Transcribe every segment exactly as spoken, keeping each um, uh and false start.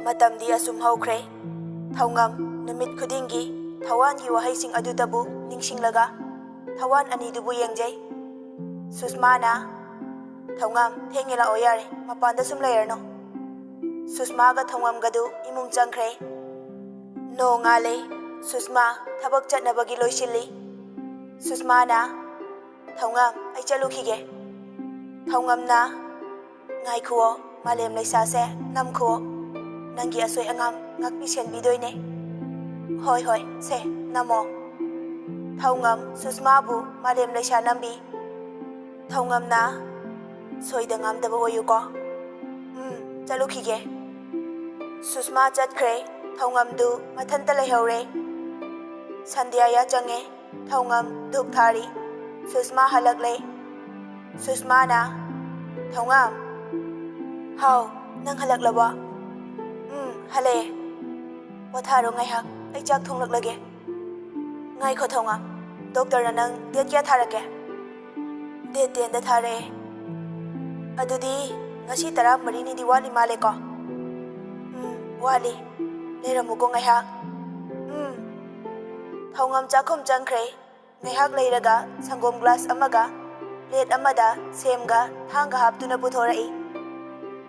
ꯃꯇꯝꯗꯤ ꯑꯁꯨꯝ ꯍꯧꯈ꯭ꯔꯦ꯫ ꯊꯧꯉꯝ ꯅꯨꯃꯤꯠ ꯈꯨꯗꯤꯡꯒꯤ ꯊꯋꯥꯟꯒꯤ ꯋꯥꯍꯩꯁꯤꯡ ꯑꯗꯨꯇꯕꯨ ꯅꯤꯡꯁꯤꯡꯂꯒ ꯊꯋꯥꯟ ꯑꯅꯤꯗꯨꯕꯨ ꯌꯦꯡꯖꯩ꯫ ꯁꯨꯁꯃꯥꯅ, "ꯊꯧꯉꯝ, ꯊꯦꯡꯉꯦ, ꯂꯥꯛꯑꯣ ꯌꯥꯔꯦ, ꯃꯄꯥꯟꯗ ꯁꯨꯝ ꯂꯩꯔꯅꯨ"꯫ ꯁꯨꯁꯃꯥꯒ ꯊꯧꯉꯝꯒꯗꯨ ꯏꯃꯨꯡ ꯆꯪꯈ꯭ꯔꯦ꯫ ꯅꯣꯡꯉꯥꯜꯂꯦ꯫ ꯁꯨꯁꯃꯥ ꯊꯕꯛ ꯆꯠꯅꯕꯒꯤ ꯂꯣꯏꯁꯤꯜꯂꯤ꯫ ꯁꯨꯁꯃꯥꯅ, "ꯊꯧꯉꯝ, ꯑꯩ ꯆꯠꯂꯨꯈꯤꯒꯦ"꯫ ꯊꯧꯉꯝꯅ, "ꯉꯥꯏꯈꯨꯑꯣ, ꯃꯥꯂꯦꯝ ꯂꯩꯁꯥꯁꯦ, ꯅꯝꯈꯨꯑꯣ꯫ ꯅꯪꯒꯤ ꯑꯁꯣꯏ ꯑꯉꯥꯝ ꯉꯥꯛꯄꯤ ꯁꯦꯟꯕꯤꯗꯣꯏꯅꯦ"꯫ "ꯍꯣꯏ, ꯍꯣꯏ, ꯁꯦ, ꯅꯝꯃꯣ"꯫ ꯊꯧꯉꯝ ꯁꯨꯁꯃꯥꯕꯨ ꯃꯥꯂꯦꯝ ꯂꯩꯁꯥ ꯅꯝꯕꯤ꯫ ꯊꯧꯉꯝꯅ, "ꯁꯣꯏꯗ ꯉꯥꯝꯗꯕ ꯑꯣꯏꯌꯨꯀꯣ꯫ ꯎꯝ, ꯆꯠꯂꯨꯈꯤꯒꯦ"꯫ ꯁꯨꯁꯃꯥ ꯆꯠꯈ꯭ꯔꯦ꯫ ꯊꯧꯉꯝꯗꯨ ꯃꯊꯟꯇ ꯂꯩꯍꯧꯔꯦ꯫ ꯁꯟꯙ꯭ꯌꯥ ꯌꯥꯆꯪꯉꯦ꯫ ꯊꯧꯉꯝ ꯙꯨꯞ ꯊꯥꯔꯤ꯫ ꯁꯨꯁꯃꯥ ꯍꯜꯂꯛꯂꯦ꯫ ꯁꯨꯁꯃꯥꯅ, "ꯊꯧꯉꯝ"꯫ "ꯍꯥꯎ, ꯅꯪ ꯍꯜꯂꯛꯂꯕꯣ?" "ꯎꯝ, ꯍꯜꯂꯛꯑꯦ꯫ ꯄꯣꯊꯥꯔꯣ ꯉꯥꯏꯍꯥꯛ, ꯑꯩ ꯆꯥꯛ ꯊꯣꯡꯂꯛꯂꯒꯦ"꯫ "ꯉꯥꯏꯈꯣ ꯊꯧꯉꯝ, ꯗꯣꯛꯇꯔꯅ ꯅꯪ ꯗꯦꯠ ꯀꯌꯥ ꯊꯥꯔꯛꯀꯦ?" "ꯗꯦꯠ ꯇꯦꯟꯗ ꯊꯥꯔꯛꯑꯦ꯫ ꯑꯗꯨꯗꯤ ꯉꯁꯤ ꯇꯔꯥꯃꯔꯤꯅꯤꯗꯤ ꯋꯥꯠꯂꯤ ꯃꯥꯜꯂꯦꯀꯣ?" "ꯎꯝ, ꯋꯥꯠꯂꯤ꯫ ꯂꯩꯔꯝꯃꯨꯀꯣ ꯉꯥꯏꯍꯥꯛ"꯫ "ꯎꯝ"꯫ ꯊꯧꯉꯝ ꯆꯥꯛꯈꯨꯝ ꯆꯪꯈ꯭ꯔꯦ꯫ ꯉꯥꯏꯍꯥꯛ ꯂꯩꯔꯒ ꯁꯪꯒꯣꯝ ꯒ꯭ꯂꯥꯁ ꯑꯃꯒ ꯄ꯭ꯂꯦꯠ ꯑꯃꯗ ꯁꯦꯝꯒ ꯊꯥꯡꯒ ꯍꯥꯞꯇꯨꯅ ꯄꯨꯊꯣꯔꯛꯏ꯫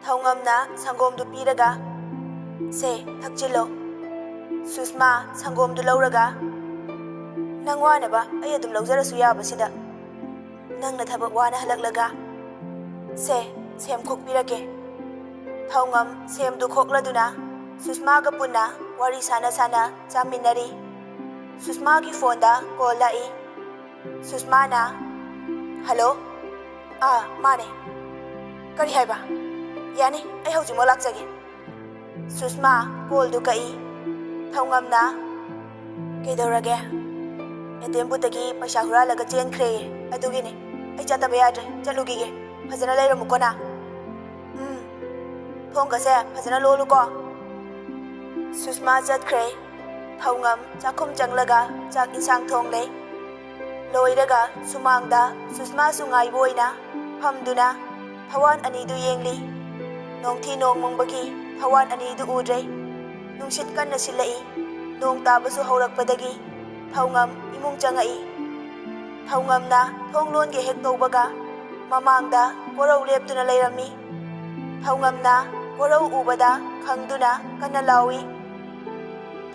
ꯊꯧꯉꯝꯅ ꯁꯪꯒꯣꯝꯗꯨ ꯄꯤꯔꯒ, "ꯁꯦ, ꯊꯛꯆꯤꯜꯂꯣ"꯫ ꯁꯨꯁꯃꯥ ꯁꯪꯒꯣꯝꯗꯨ ꯂꯧꯔꯒ, "ꯅꯪ ꯋꯥꯅꯕ ꯑꯩ ꯑꯗꯨꯝ ꯂꯧꯖꯔꯁꯨ ꯌꯥꯕꯁꯤꯗ꯫ ꯅꯪꯅ ꯊꯕꯛ ꯋꯥꯅ ꯍꯜꯂꯛꯂꯒ꯫ ꯁꯦ, ꯁꯦꯝ ꯈꯣꯛꯄꯤꯔꯒꯦ"꯫ ꯊꯧꯉꯝ ꯁꯦꯝꯗꯨ ꯈꯣꯛꯂꯗꯨꯅ ꯁꯨꯁꯃꯥꯒ ꯄꯨꯟꯅ ꯋꯥꯔꯤ ꯁꯥꯟꯅ ꯁꯥꯟꯅ ꯆꯥꯃꯤꯟꯅꯔꯤ꯫ ꯁꯨꯁꯃꯥꯒꯤ ꯐꯣꯟꯗ ꯀꯣꯜ ꯂꯥꯛꯏ꯫ ꯁꯨꯁꯃꯥꯅ, "ꯍꯜꯂꯣ? ꯑꯥ, ꯃꯥꯅꯦ꯫ ꯀꯔꯤ ꯍꯥꯏꯕ? ꯌꯥꯅꯤ, ꯑꯩ ꯍꯧꯖꯤꯛꯃꯛ ꯂꯥꯛꯆꯒꯦ"꯫ ꯁꯨꯁꯃꯥ ꯀꯣꯜꯗꯨ ꯀꯛꯏ꯫ ꯊꯧꯉꯝꯅ, "ꯀꯩꯗꯧꯔꯒꯦ?" "ꯑꯦ ꯇꯤ ꯑꯦꯝ ꯕꯨꯠꯇꯒꯤ ꯄꯩꯁꯥ ꯍꯨꯔꯥꯜꯂꯒ ꯆꯦꯟꯈ꯭ꯔꯦꯌꯦ, ꯑꯗꯨꯒꯤꯅꯦ꯫ ꯑꯩ ꯆꯠꯇꯕ ꯌꯥꯗ꯭ꯔꯦ, ꯆꯠꯂꯨꯈꯤꯒꯦ꯫ ꯐꯖꯅ ꯂꯩꯔꯝꯃꯨꯀꯣ ꯅꯪ꯫ ꯎꯝ꯫ ꯊꯣꯡꯒꯁꯦ ꯐꯖꯅ ꯂꯣꯜꯂꯨꯀꯣ"꯫ ꯁꯨꯁꯃꯥ ꯆꯠꯈ꯭ꯔꯦ꯫ ꯊꯧꯉꯝ ꯆꯥꯛꯈꯨꯝ ꯆꯪꯂꯒ ꯆꯥꯛ ꯏꯟꯁꯥꯡ ꯊꯣꯡꯂꯦ꯫ ꯂꯣꯏꯔꯒ ꯁꯨꯃꯥꯡꯗ ꯁꯨꯁꯃꯥꯁꯨ ꯉꯥꯏꯕ ꯑꯣꯏꯅ ꯐꯝꯗꯨꯅ ꯊꯋꯥꯟ ꯑꯅꯤꯗꯨ ꯌꯦꯡꯂꯤ꯫ ꯅꯣꯡꯊꯤ ꯅꯣꯡꯃꯪꯕꯒꯤ ꯊꯋꯥꯟ ꯑꯅꯤꯗꯨ ꯎꯗ꯭ꯔꯦ꯫ ꯅꯨꯡꯁꯤꯠ ꯀꯟꯅ ꯁꯤꯠꯂꯛꯏ꯫ ꯅꯣꯡ ꯇꯥꯕꯁꯨ ꯍꯧꯔꯛꯄꯗꯒꯤ ꯊꯧꯉꯝ ꯏꯃꯨꯡ ꯆꯪꯉꯛꯏ꯫ ꯊꯧꯉꯝꯅ ꯊꯣꯡ ꯂꯣꯟꯒꯦ ꯍꯦꯛ ꯇꯧꯕꯒ ꯃꯃꯥꯡꯗ ꯀꯣꯔꯧ ꯂꯦꯞꯇꯨꯅ ꯂꯩꯔꯝꯃꯤ꯫ ꯊꯧꯉꯝꯅ ꯀꯣꯔꯧ ꯎꯕꯗ ꯈꯪꯗꯨꯅ ꯀꯟꯅ ꯂꯥꯎꯏ꯫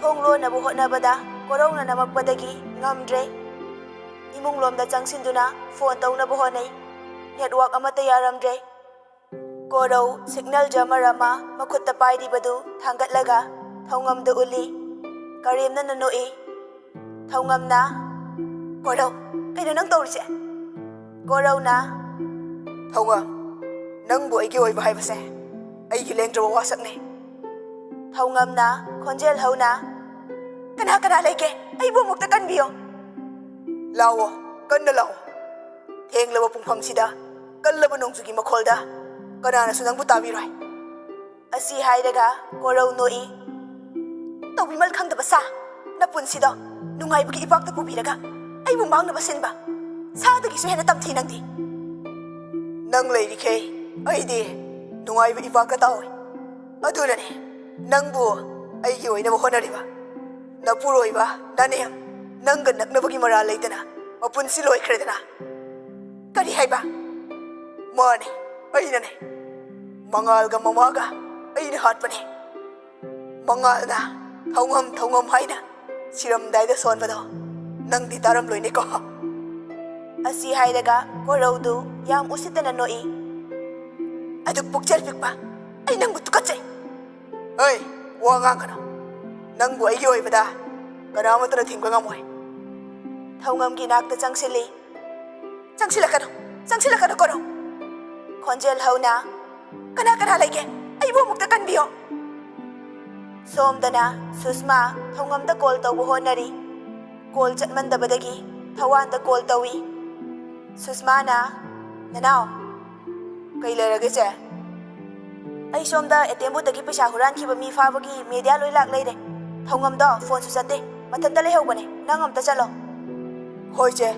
ꯊꯣꯡ ꯂꯣꯟꯅꯕ ꯍꯣꯠꯅꯕꯗ ꯀꯣꯔꯧꯅ ꯅꯝꯃꯛꯄꯗꯒꯤ ꯉꯝꯗ꯭ꯔꯦ꯫ ꯏꯃꯨꯡꯂꯣꯝꯗ ꯆꯪꯁꯤꯟꯗꯨꯅ ꯐꯣꯟ ꯇꯧꯅꯕ ꯍꯣꯠꯅꯩ꯫ ꯅꯦꯠꯋꯥꯛ ꯑꯃꯠꯇ ꯌꯥꯔꯝꯗ꯭ꯔꯦ꯫ ꯀꯣꯔꯧ ꯁꯤꯒꯅꯦꯜ ꯖꯃꯔ ꯑꯃ ꯃꯈꯨꯠꯇ ꯄꯥꯏꯔꯤꯕꯗꯨ ꯊꯥꯡꯒꯠꯂꯒ ꯊꯧꯉꯝꯗ ꯎꯠꯂꯤ꯫ ꯀꯔꯦꯝꯅꯅ ꯅꯣꯛꯏ꯫ ꯊꯧꯉꯝꯅ, "ꯀꯣꯔꯧ, ꯀꯩꯅꯣ ꯅꯪ ꯇꯧꯔꯤꯁꯦ?" ꯀꯣꯔꯧꯅ, "ꯊꯧꯉꯝ, ꯅꯪꯕꯨ ꯑꯩꯒꯤ ꯑꯣꯏꯕ ꯍꯥꯏꯕꯁꯦ ꯑꯩꯒꯤ ꯂꯦꯡꯗ꯭ꯔꯕ ꯋꯥꯁꯛꯅꯤ꯫" ꯊꯧꯉꯝꯅ ꯈꯣꯟꯖꯦꯜ ꯍꯧꯅ, "ꯀꯅꯥ ꯀꯅꯥ ꯂꯩꯒꯦ? ꯑꯩꯕꯨ ꯑꯃꯨꯛꯇ ꯀꯟꯕꯤꯌꯣ꯫" "ꯂꯥꯛꯑꯣ, ꯀꯟꯅ ꯂꯥꯛꯑꯣ꯫ ꯊꯦꯡꯂꯕ ꯄꯨꯡꯐꯝꯁꯤꯗ ꯀꯜꯂꯕ ꯅꯣꯡꯖꯨꯒꯤ ꯃꯈꯣꯜꯗ ꯀꯅꯥꯅꯁꯨ ꯅꯪꯕꯨ ꯇꯥꯕꯤꯔꯣꯏ꯫" ꯑꯁꯤ ꯍꯥꯏꯔꯒ ꯀꯣꯔꯧ ꯅꯣꯛꯏ꯫ "ꯇꯧꯕꯤꯃꯜ ꯈꯪꯗꯕ ꯁꯥ, ꯅꯄꯨꯟꯁꯤꯗꯣ ꯅꯨꯡꯉꯥꯏꯕꯒꯤ ꯏꯄꯥꯛꯇ ꯄꯨꯕꯤꯔꯒ ꯑꯩꯕꯨ ꯃꯥꯡꯅꯕ ꯁꯤꯟꯕ ꯁꯥꯗꯒꯤꯁꯨ ꯍꯦꯟꯅ ꯇꯝꯊꯤ ꯅꯪꯗꯤ꯫ ꯅꯪ ꯂꯩꯔꯤꯈꯩ ꯑꯩꯗꯤ ꯅꯨꯡꯉꯥꯏꯕ ꯏꯄꯥꯛꯇ ꯇꯥꯎꯏ꯫ ꯑꯗꯨꯅꯅꯦ ꯅꯪꯕꯨ ꯑꯩꯒꯤ ꯑꯣꯏꯅꯕ ꯍꯣꯠꯅꯔꯤꯕ꯫ ꯅꯄꯨꯔꯣꯏꯕ ꯅꯅꯦꯝ ꯅꯪꯒ ꯅꯛꯅꯕꯒꯤ ꯃꯔꯥꯜ ꯂꯩꯇꯅ ꯃꯄꯨꯟꯁꯤ ꯂꯣꯏꯈ꯭ꯔꯦꯗꯅ꯫" "ꯀꯔꯤ ꯍꯥꯏꯕ?" "ꯃꯥꯅꯦ, ꯑꯩꯅꯅꯦ꯫ ꯃꯉꯥꯜꯒ ꯃꯃꯥꯒ ꯑꯩꯅ ꯍꯥꯠꯄꯅꯦ꯫ ꯃꯉꯥꯜꯅ ꯊꯧꯉꯝ ꯊꯧꯉꯝ ꯍꯥꯏꯅ ꯁꯤꯔꯝꯗꯥꯏꯗ ꯁꯣꯟꯕꯗꯣ ꯅꯪꯗꯤ ꯇꯥꯔꯝꯂꯣꯏꯅꯦꯀꯣ꯫" ꯑꯁꯤ ꯍꯥꯏꯔꯒ ꯀꯣꯔꯧꯗꯨ ꯌꯥꯝ ꯎꯁꯤꯠꯇꯅ ꯅꯣꯛꯏ꯫ "ꯑꯗꯨ ꯄꯨꯛꯆꯦꯜ ꯄꯤꯛꯄ, ꯑꯩ ꯅꯪꯕꯨ ꯇꯨꯀꯠꯆꯩ꯫" "ꯍꯩ, ꯋꯥ ꯉꯥꯡꯒꯅꯨ꯫ ꯅꯪꯕꯨ ꯑꯩꯒꯤ ꯑꯣꯏꯕꯗ ꯀꯅꯥꯃꯠꯇꯅ ꯊꯤꯡꯕ ꯉꯝꯃꯣꯏ꯫" ꯊꯧꯉꯝꯒꯤ ꯅꯥꯛꯇ ꯆꯪꯁꯤꯜꯂꯤ꯫ "ꯆꯪꯁꯤꯜꯂꯛꯀꯅꯨ, ꯆꯪꯁꯤꯜꯂꯛꯀꯅꯨ ꯀꯣꯔꯧ꯫" ꯈꯣꯟꯖꯦꯜ ꯍꯧꯅ, "ꯀꯅꯥ ꯀꯅꯥ ꯂꯩꯒꯦ? ꯑꯩꯕꯨ ꯑꯃꯨꯛꯇ ꯀꯟꯕꯤꯌꯣ꯫" ꯁꯣꯝꯗꯅ ꯁꯨꯁꯃꯥ ꯊꯧꯉꯝꯗ ꯀꯣꯜ ꯇꯧꯕ ꯍꯣꯠꯅꯔꯤ꯫ ꯀꯣꯜ ꯆꯠꯃꯟꯗꯕꯗꯒꯤ ꯊꯧꯋꯥꯟꯗ ꯀꯣꯜ ꯇꯧꯏ꯫ ꯁꯨꯁꯃꯥꯅ, "ꯅꯅꯥꯎ, ꯀꯩ ꯂꯩꯔꯒꯦ ꯆꯦ?" "ꯑꯩ ꯁꯣꯝꯗ ꯑꯦ ꯇꯤ ꯑꯦꯝ ꯕꯨꯠꯇꯒꯤ ꯄꯩꯁꯥ ꯍꯨꯔꯥꯟꯈꯤꯕ ꯃꯤ ꯐꯥꯕꯒꯤ ꯃꯦꯗꯤꯌꯥ ꯂꯣꯏ ꯂꯥꯛ ꯂꯩꯔꯦ꯫ ꯊꯧꯉꯝꯗꯣ ꯐꯣꯟꯁꯨ ꯆꯠꯇꯦ, ꯃꯊꯟꯇ ꯂꯩꯍꯧꯕꯅꯦ꯫ ꯅꯪ ꯑꯝꯇ ꯆꯠꯂꯣ꯫" "ꯍꯣꯏ ꯆꯦ꯫"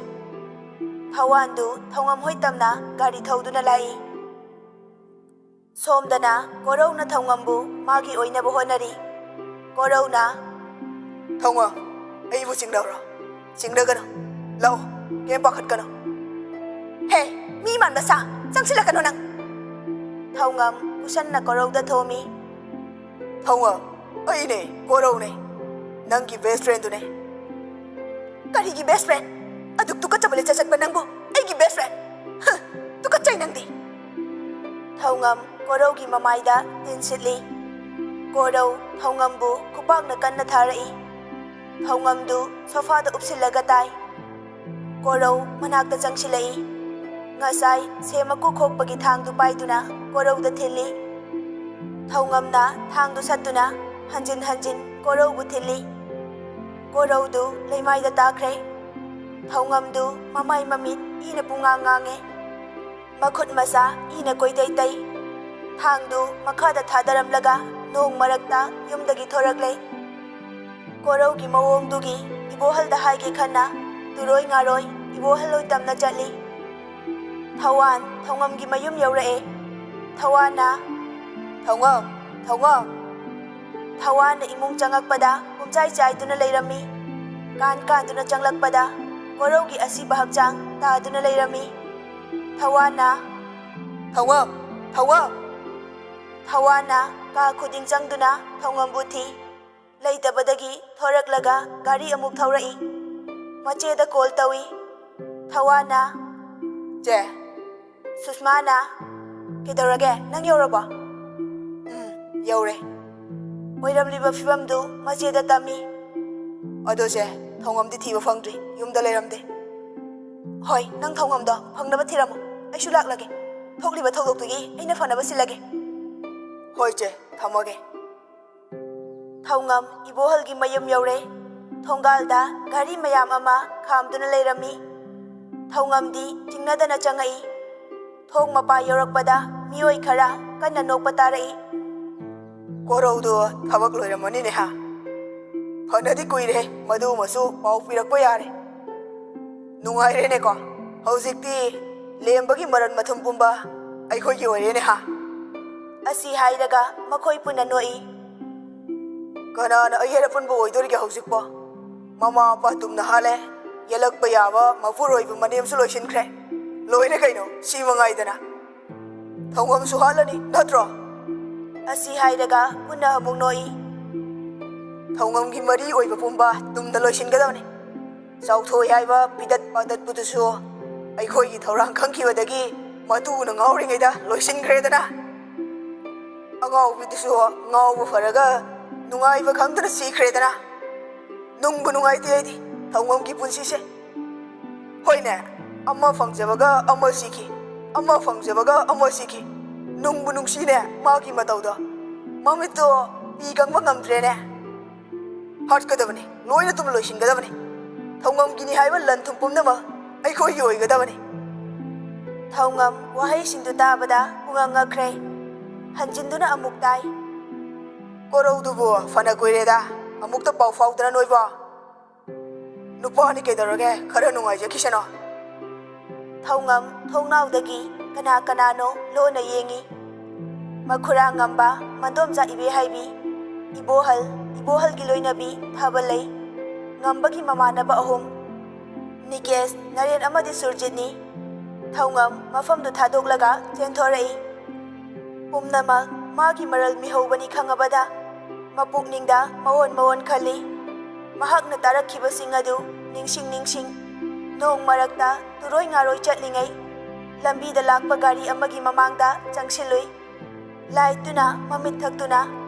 ꯊꯧꯋꯥꯟꯗꯨ ꯊꯧꯉꯝ ꯍꯣꯏ ꯇꯝꯅ ꯒꯥꯔꯤ ꯊꯧꯗꯨꯅ ꯂꯥꯛꯏ꯫ ꯁꯣꯝꯗꯅ ꯀꯣꯔꯧꯅ ꯊꯧꯉꯝꯕꯨ ꯃꯥꯒꯤ ꯑꯣꯏꯅꯕ ꯍꯣꯠꯅꯔꯤ꯫ ꯀꯣꯔꯧꯅ, "ꯊꯧꯉꯝ, ꯑꯩꯕꯨ ꯆꯤꯡꯅꯕ꯭ꯔꯣ? ꯆꯤꯡꯅꯒꯅꯨ꯫ ꯂꯥꯛꯑꯣ, ꯀꯩꯝ ꯄꯥꯈꯠꯀꯅꯨ꯫" "ꯍꯦ, ꯃꯤ ꯃꯥꯟꯕ ꯁꯥ, ꯆꯪꯁꯤꯜꯂꯛꯀꯅꯨ ꯅꯪ!" ꯊꯧꯉꯝ ꯀꯨꯁꯟꯅ ꯀꯣꯔꯧꯗ ꯊꯣꯝꯃꯤ꯫ "ꯊꯧꯉꯝ, ꯑꯩꯅꯦ, ꯀꯣꯔꯧꯅꯦ, ꯅꯪꯒꯤ best friendꯗꯨꯅꯦ꯫" "ꯀꯔꯤꯒꯤ best friend? ꯑꯗꯨꯛ ꯇꯨꯀꯠꯆꯕ ꯂꯤꯆꯠ ꯆꯠꯄ ꯅꯪꯕꯨ ꯑꯩꯒꯤ best friend? ꯍ, ꯇꯨꯀꯠꯆꯩ ꯅꯪꯗꯤ!" ꯊꯧꯉꯝ ꯀꯣꯔꯧꯒꯤ ꯃꯃꯥꯏꯗ ꯇꯤꯟ ꯁꯤꯠꯂꯤ꯫ ꯀꯣꯔꯧ ꯊꯧꯉꯝꯕꯨ ꯈꯨꯄꯥꯛꯅ ꯀꯟꯅ ꯊꯥꯔꯛꯏ꯫ ꯊꯧꯉꯝꯗꯨ ꯁꯣꯐꯥꯗ ꯎꯞꯁꯤꯜꯂꯒ ꯇꯥꯏ꯫ ꯀꯣꯔꯧ ꯃꯅꯥꯛꯇ ꯆꯪꯁꯤꯜꯂꯛꯏ꯫ ꯉꯁꯥꯏ ꯁꯦ ꯃꯀꯨ ꯈꯣꯛꯄꯒꯤ ꯊꯥꯡꯗꯨ ꯄꯥꯏꯗꯨꯅ ꯀꯣꯔꯧꯗ ꯊꯤꯜꯂꯤ꯫ ꯊꯧꯉꯝꯅ ꯊꯥꯡꯗꯨ ꯁꯠꯇꯨꯅ ꯍꯟꯖꯤꯟ ꯍꯟꯖꯤꯟ ꯀꯣꯔꯧꯕꯨ ꯊꯤꯜꯂꯤ꯫ ꯀꯣꯔꯧꯗꯨ ꯂꯩꯃꯥꯏꯗ ꯇꯥꯈ꯭ꯔꯦ꯫ ꯊꯧꯉꯝꯗꯨ ꯃꯃꯥꯏ ꯃꯃꯤꯠ ꯏꯅ ꯄꯨꯡꯉꯥꯡ ꯉꯥꯡꯉꯦ꯫ ꯃꯈꯨꯠ ꯃꯁꯥ ꯏꯅ ꯀꯣꯏꯇꯩ ꯇꯩ꯫ ꯊꯥꯡꯗꯨ ꯃꯈꯥꯗ ꯊꯥꯗꯔꯝꯂꯒ ꯅꯣꯡ ꯃꯔꯛꯇ ꯌꯨꯝꯗꯒꯤ ꯊꯣꯔꯛꯂꯦ꯫ ꯀꯣꯔꯧꯒꯤ ꯃꯑꯣꯡꯗꯨꯒꯤ ꯏꯕꯣꯍꯜꯗ ꯍꯥꯏꯒꯦ ꯈꯟꯅ ꯇꯨꯔꯣꯏ ꯉꯥꯔꯣꯏ ꯏꯕꯣꯍꯜ ꯂꯣꯏ ꯇꯝꯅ ꯆꯠꯂꯤ꯫ ꯊꯧꯋꯥꯟ ꯊꯧꯉꯝꯒꯤ ꯃꯌꯨꯝ ꯌꯧꯔꯛꯑꯦ꯫ ꯊꯧꯋꯥꯟꯅ, "ꯊꯧꯉꯝ, ꯊꯧꯉꯝ!" ꯊꯧꯋꯥꯟꯅ ꯏꯃꯨꯡ ꯆꯪꯉꯛꯄꯗ ꯄꯨꯝꯆꯥꯏ ꯆꯥꯏꯗꯨꯅ ꯂꯩꯔꯝꯃꯤ꯫ ꯀꯥꯟ ꯀꯥꯟꯗꯨꯅ ꯆꯪꯂꯛꯄꯗ ꯀꯣꯔꯧꯒꯤ ꯑꯁꯤꯕ ꯍꯛꯆꯥꯡ ꯇꯥꯗꯨꯅ ꯂꯩꯔꯝꯃꯤ꯫ ꯊꯧꯋꯥꯟꯅ, "ꯊꯧꯉꯝ, ꯊꯧꯉꯝ!" ꯊꯧꯋꯥꯟꯅ ꯀꯥ ꯈꯨꯗꯤꯡ ꯆꯪꯗꯨꯅ ꯊꯧꯉꯝꯕꯨ ꯊꯤ꯫ ꯂꯩꯇꯕꯗꯒꯤ ꯊꯣꯔꯛꯂꯒ ꯒꯥꯔꯤ ꯑꯃꯨꯛ ꯊꯧꯔꯛꯏ꯫ ꯃꯆꯦꯗ call ꯇꯧꯏ꯫ ꯊꯧꯋꯥꯟꯅ, "ꯆꯦ꯫" ꯁꯨꯁꯃꯥꯅ, "ꯀꯩꯗꯧꯔꯒꯦ? ꯅꯪ ꯌꯧꯔꯕꯣ?" "ꯎꯝ, ꯌꯧꯔꯦ꯫" ꯑꯣꯏꯔꯝꯂꯤꯕ ꯐꯤꯕꯝꯗꯨ ꯃꯆꯦꯗ ꯇꯝꯃꯤ꯫ "ꯑꯗꯣ ꯆꯦ, ꯊꯧꯉꯝꯗꯤ ꯊꯤꯕ ꯐꯪꯗ꯭ꯔꯤ, ꯌꯨꯝꯗ ꯂꯩꯔꯝꯗꯦ꯫" "ꯍꯣꯏ, ꯅꯪ ꯊꯧꯉꯝꯗꯣ ꯐꯪꯅꯕ ꯊꯤꯔꯝꯃꯣ꯫ ꯑꯩꯁꯨ ꯂꯥꯛꯂꯒꯦ꯫ ꯊꯣꯛꯂꯤꯕ ꯊꯧꯗꯣꯛꯇꯨꯒꯤ ꯑꯩꯅ ꯐꯅꯕ ꯁꯤꯜꯂꯒꯦ꯫" "ꯍꯣꯏ ꯆꯦ, ꯊꯝꯃꯒꯦ꯫" ꯊꯧꯉꯝ ꯏꯕꯣꯍꯜꯒꯤ ꯃꯌꯨꯝ ꯌꯧꯔꯦ꯫ ꯊꯣꯡꯒꯥꯜꯗ ꯒꯥꯔꯤ ꯃꯌꯥꯝ ꯑꯃ ꯈꯥꯝꯗꯨꯅ ꯂꯩꯔꯝꯃꯤ꯫ ꯊꯧꯉꯝꯗꯤ ꯆꯤꯡꯅꯗꯅ ꯆꯪꯉꯛꯏ꯫ ꯊꯣꯡ ꯃꯄꯥ ꯌꯧꯔꯛꯄꯗ ꯃꯤꯑꯣꯏ ꯈꯔ ꯀꯟꯅ ꯅꯣꯛꯄ ꯇꯥꯔꯛꯏ꯫ "ꯀꯣꯔꯧꯗꯣ ꯊꯕꯛ ꯂꯣꯏꯔꯝꯃꯅꯤꯅꯦ ꯍꯥ? ꯐꯅꯗꯤ ꯀꯨꯏꯔꯦ ꯃꯗꯨꯃꯁꯨ ꯄꯥꯎ ꯄꯤꯔꯛꯄ ꯌꯥꯔꯦ꯫ ꯅꯨꯡꯉꯥꯏꯔꯦꯅꯦꯀꯣ, ꯍꯧꯖꯤꯛꯇꯤ ꯂꯦꯝꯕꯒꯤ ꯃꯔꯟ ꯃꯊꯨꯝ ꯄꯨꯝꯕ ꯑꯩꯈꯣꯏꯒꯤ ꯑꯣꯏꯔꯦꯅꯦ ꯍꯥ?" ꯑꯁꯤ ꯍꯥꯏꯔꯒ ꯃꯈꯣꯏ ꯄꯨꯟꯅ ꯅꯣꯛꯏ꯫ ꯀꯅꯥꯅ ꯑꯌꯦꯠ ꯑꯄꯟꯕ ꯑꯣꯏꯗꯣꯔꯤꯒꯦ ꯍꯧꯖꯤꯛꯄꯣ? ꯃꯃꯥ ꯃꯄꯥ ꯇꯨꯝꯅ ꯍꯥꯜꯂꯦ, ꯌꯦꯜꯂꯛꯄ ꯌꯥꯕ ꯃꯄꯨꯔꯣꯏꯕ ꯃꯅꯦꯝꯁꯨ ꯂꯣꯏꯁꯤꯟꯈ꯭ꯔꯦ꯫ ꯂꯣꯏꯔꯦ ꯀꯩꯅꯣ, ꯁꯤ ꯃꯉꯥꯏꯗꯅ꯫ ꯊꯧꯉꯝꯁꯨ ꯍꯥꯠꯂꯅꯤ, ꯅꯠꯇ꯭ꯔꯣ? ꯑꯁꯤ ꯍꯥꯏꯔꯒ ꯄꯨꯟꯅ ꯑꯃꯨꯛ ꯅꯣꯛꯏ꯫ ꯊꯧꯉꯝꯒꯤ ꯃꯔꯤ ꯑꯣꯏꯕ ꯄꯨꯝꯕ ꯇꯨꯝꯅ ꯂꯣꯏꯁꯤꯟꯒꯗꯕꯅꯤ꯫ ꯆꯥꯎꯊꯣꯏ ꯍꯥꯏꯕ ꯄꯤꯗꯠ ꯄꯥꯗꯠꯄꯗꯨꯁꯨ ꯑꯩꯈꯣꯏꯒꯤ ꯊꯧꯔꯥꯡ ꯈꯪꯈꯤꯕꯗꯒꯤ ꯃꯇꯨꯅ ꯉꯥꯎꯔꯤꯉꯩꯗ ꯂꯣꯏꯁꯤꯟꯈ꯭ꯔꯦꯗꯅ꯫ ꯑꯉꯥꯎꯕꯤꯗꯨꯁꯨ ꯉꯥꯎꯕ ꯐꯔꯒ ꯅꯨꯡꯉꯥꯏꯕ ꯈꯪꯗꯅ ꯁꯤꯈ꯭ꯔꯦꯗꯅ꯫ ꯅꯨꯡꯕꯨ ꯅꯨꯡꯉꯥꯏꯇꯦ ꯑꯩꯗꯤ ꯊꯧꯉꯝꯒꯤ ꯄꯨꯟꯁꯤꯁꯦ꯫ ꯍꯣꯏꯅꯦ, ꯑꯃ ꯐꯪꯖꯕꯒ ꯑꯃ ꯁꯤꯈꯤ, ꯑꯃ ꯐꯪꯖꯕꯒ ꯑꯃ ꯁꯤꯈꯤ꯫ ꯅꯨꯡꯕꯨ ꯅꯨꯡꯁꯤꯅꯦ ꯃꯥꯒꯤ ꯃꯇꯧꯗꯣ꯫ ꯃꯃꯤꯠꯇꯣ ꯄꯤ ꯀꯪꯕ ꯉꯝꯗ꯭ꯔꯦꯅꯦ꯫ ꯍꯥꯠꯀꯗꯕꯅꯤ, ꯂꯣꯏꯅ ꯇꯨꯝꯅ ꯂꯣꯏꯁꯤꯟꯒꯗꯕꯅꯤ꯫ ꯊꯧꯉꯝꯒꯤꯅꯤ ꯍꯥꯏꯕ ꯂꯟ ꯊꯨꯝ ꯄꯨꯝꯅꯃꯛ ꯑꯩꯈꯣꯏꯒꯤ ꯑꯣꯏꯒꯗꯕꯅꯤ꯫ ꯊꯧꯉꯝ ꯋꯥꯍꯩꯁꯤꯡꯗꯨ ꯇꯥꯕꯗ ꯄꯨꯡꯉꯛ ꯉꯛꯈ꯭ꯔꯦ꯫ ꯍꯟꯖꯤꯟꯗꯨꯅ ꯑꯃꯨꯛ ꯇꯥꯏ꯫ ꯀꯣꯔꯧꯗꯨꯕꯨ ꯐꯅ ꯀꯨꯏꯔꯦꯗ, ꯑꯃꯨꯛꯇ ꯄꯥꯎ ꯐꯥꯎꯗꯅ ꯅꯣꯏꯕꯣ꯫ ꯅꯨꯄꯥꯅꯤ ꯀꯩꯗꯧꯔꯒꯦ, ꯈꯔ ꯅꯨꯡꯉꯥꯏꯖꯈꯤꯁꯅꯣ꯫ ꯊꯧꯉꯝ ꯊꯣꯡꯅꯥꯎꯗꯒꯤ ꯀꯅꯥ ꯀꯅꯥꯅꯣ ꯂꯣꯟꯅ ꯌꯦꯡꯏ꯫ ꯃꯈꯨꯔꯥ ꯉꯝꯕ, ꯃꯟꯗꯣꯝꯆꯥ ꯏꯕꯦꯍꯩꯕꯤ, ꯏꯕꯣꯍꯜ, ꯏꯕꯣꯍꯜꯒꯤ ꯂꯣꯏꯅꯕꯤ ꯐꯕ ꯂꯩ꯫ ꯉꯝꯕꯒꯤ ꯃꯃꯥꯟꯅꯕ ꯑꯍꯨꯝ, ꯅꯤꯀꯦꯁ, ꯅꯔꯦꯟ ꯑꯃꯗꯤ ꯁꯨꯔꯖꯤꯠꯅꯤ꯫ ꯊꯧꯉꯝ ꯃꯐꯝꯗꯨ ꯊꯥꯗꯣꯛꯂꯒ ꯆꯦꯟꯊꯣꯔꯛꯏ꯫ ꯄꯨꯝꯅꯃꯛ ꯃꯥꯒꯤ ꯃꯔꯜ ꯃꯤꯍꯧꯕꯅꯤ ꯈꯪꯉꯕꯗ ꯃꯄꯨꯛꯅꯤꯡꯗ ꯃꯑꯣꯟ ꯃꯑꯣꯟ ꯈꯜꯂꯤ꯫ ꯃꯍꯥꯛꯅ ꯇꯥꯔꯛꯈꯤꯕꯁꯤꯡ ꯑꯗꯨ ꯅꯤꯡꯁꯤꯡ ꯅꯤꯡꯁꯤꯡ ꯅꯣꯡ ꯃꯔꯛꯇ ꯇꯨꯔꯣꯏ ꯉꯥꯔꯣꯏ ꯆꯠꯂꯤꯉꯩ ꯂꯝꯕꯤꯗ ꯂꯥꯛꯄ ꯒꯥꯔꯤ ꯑꯃꯒꯤ ꯃꯃꯥꯡꯗ ꯆꯪꯁꯤꯜꯂꯨꯏ꯫ ꯂꯥꯏꯠꯇꯨꯅ ꯃꯃꯤꯠ ꯊꯛꯇꯨꯅ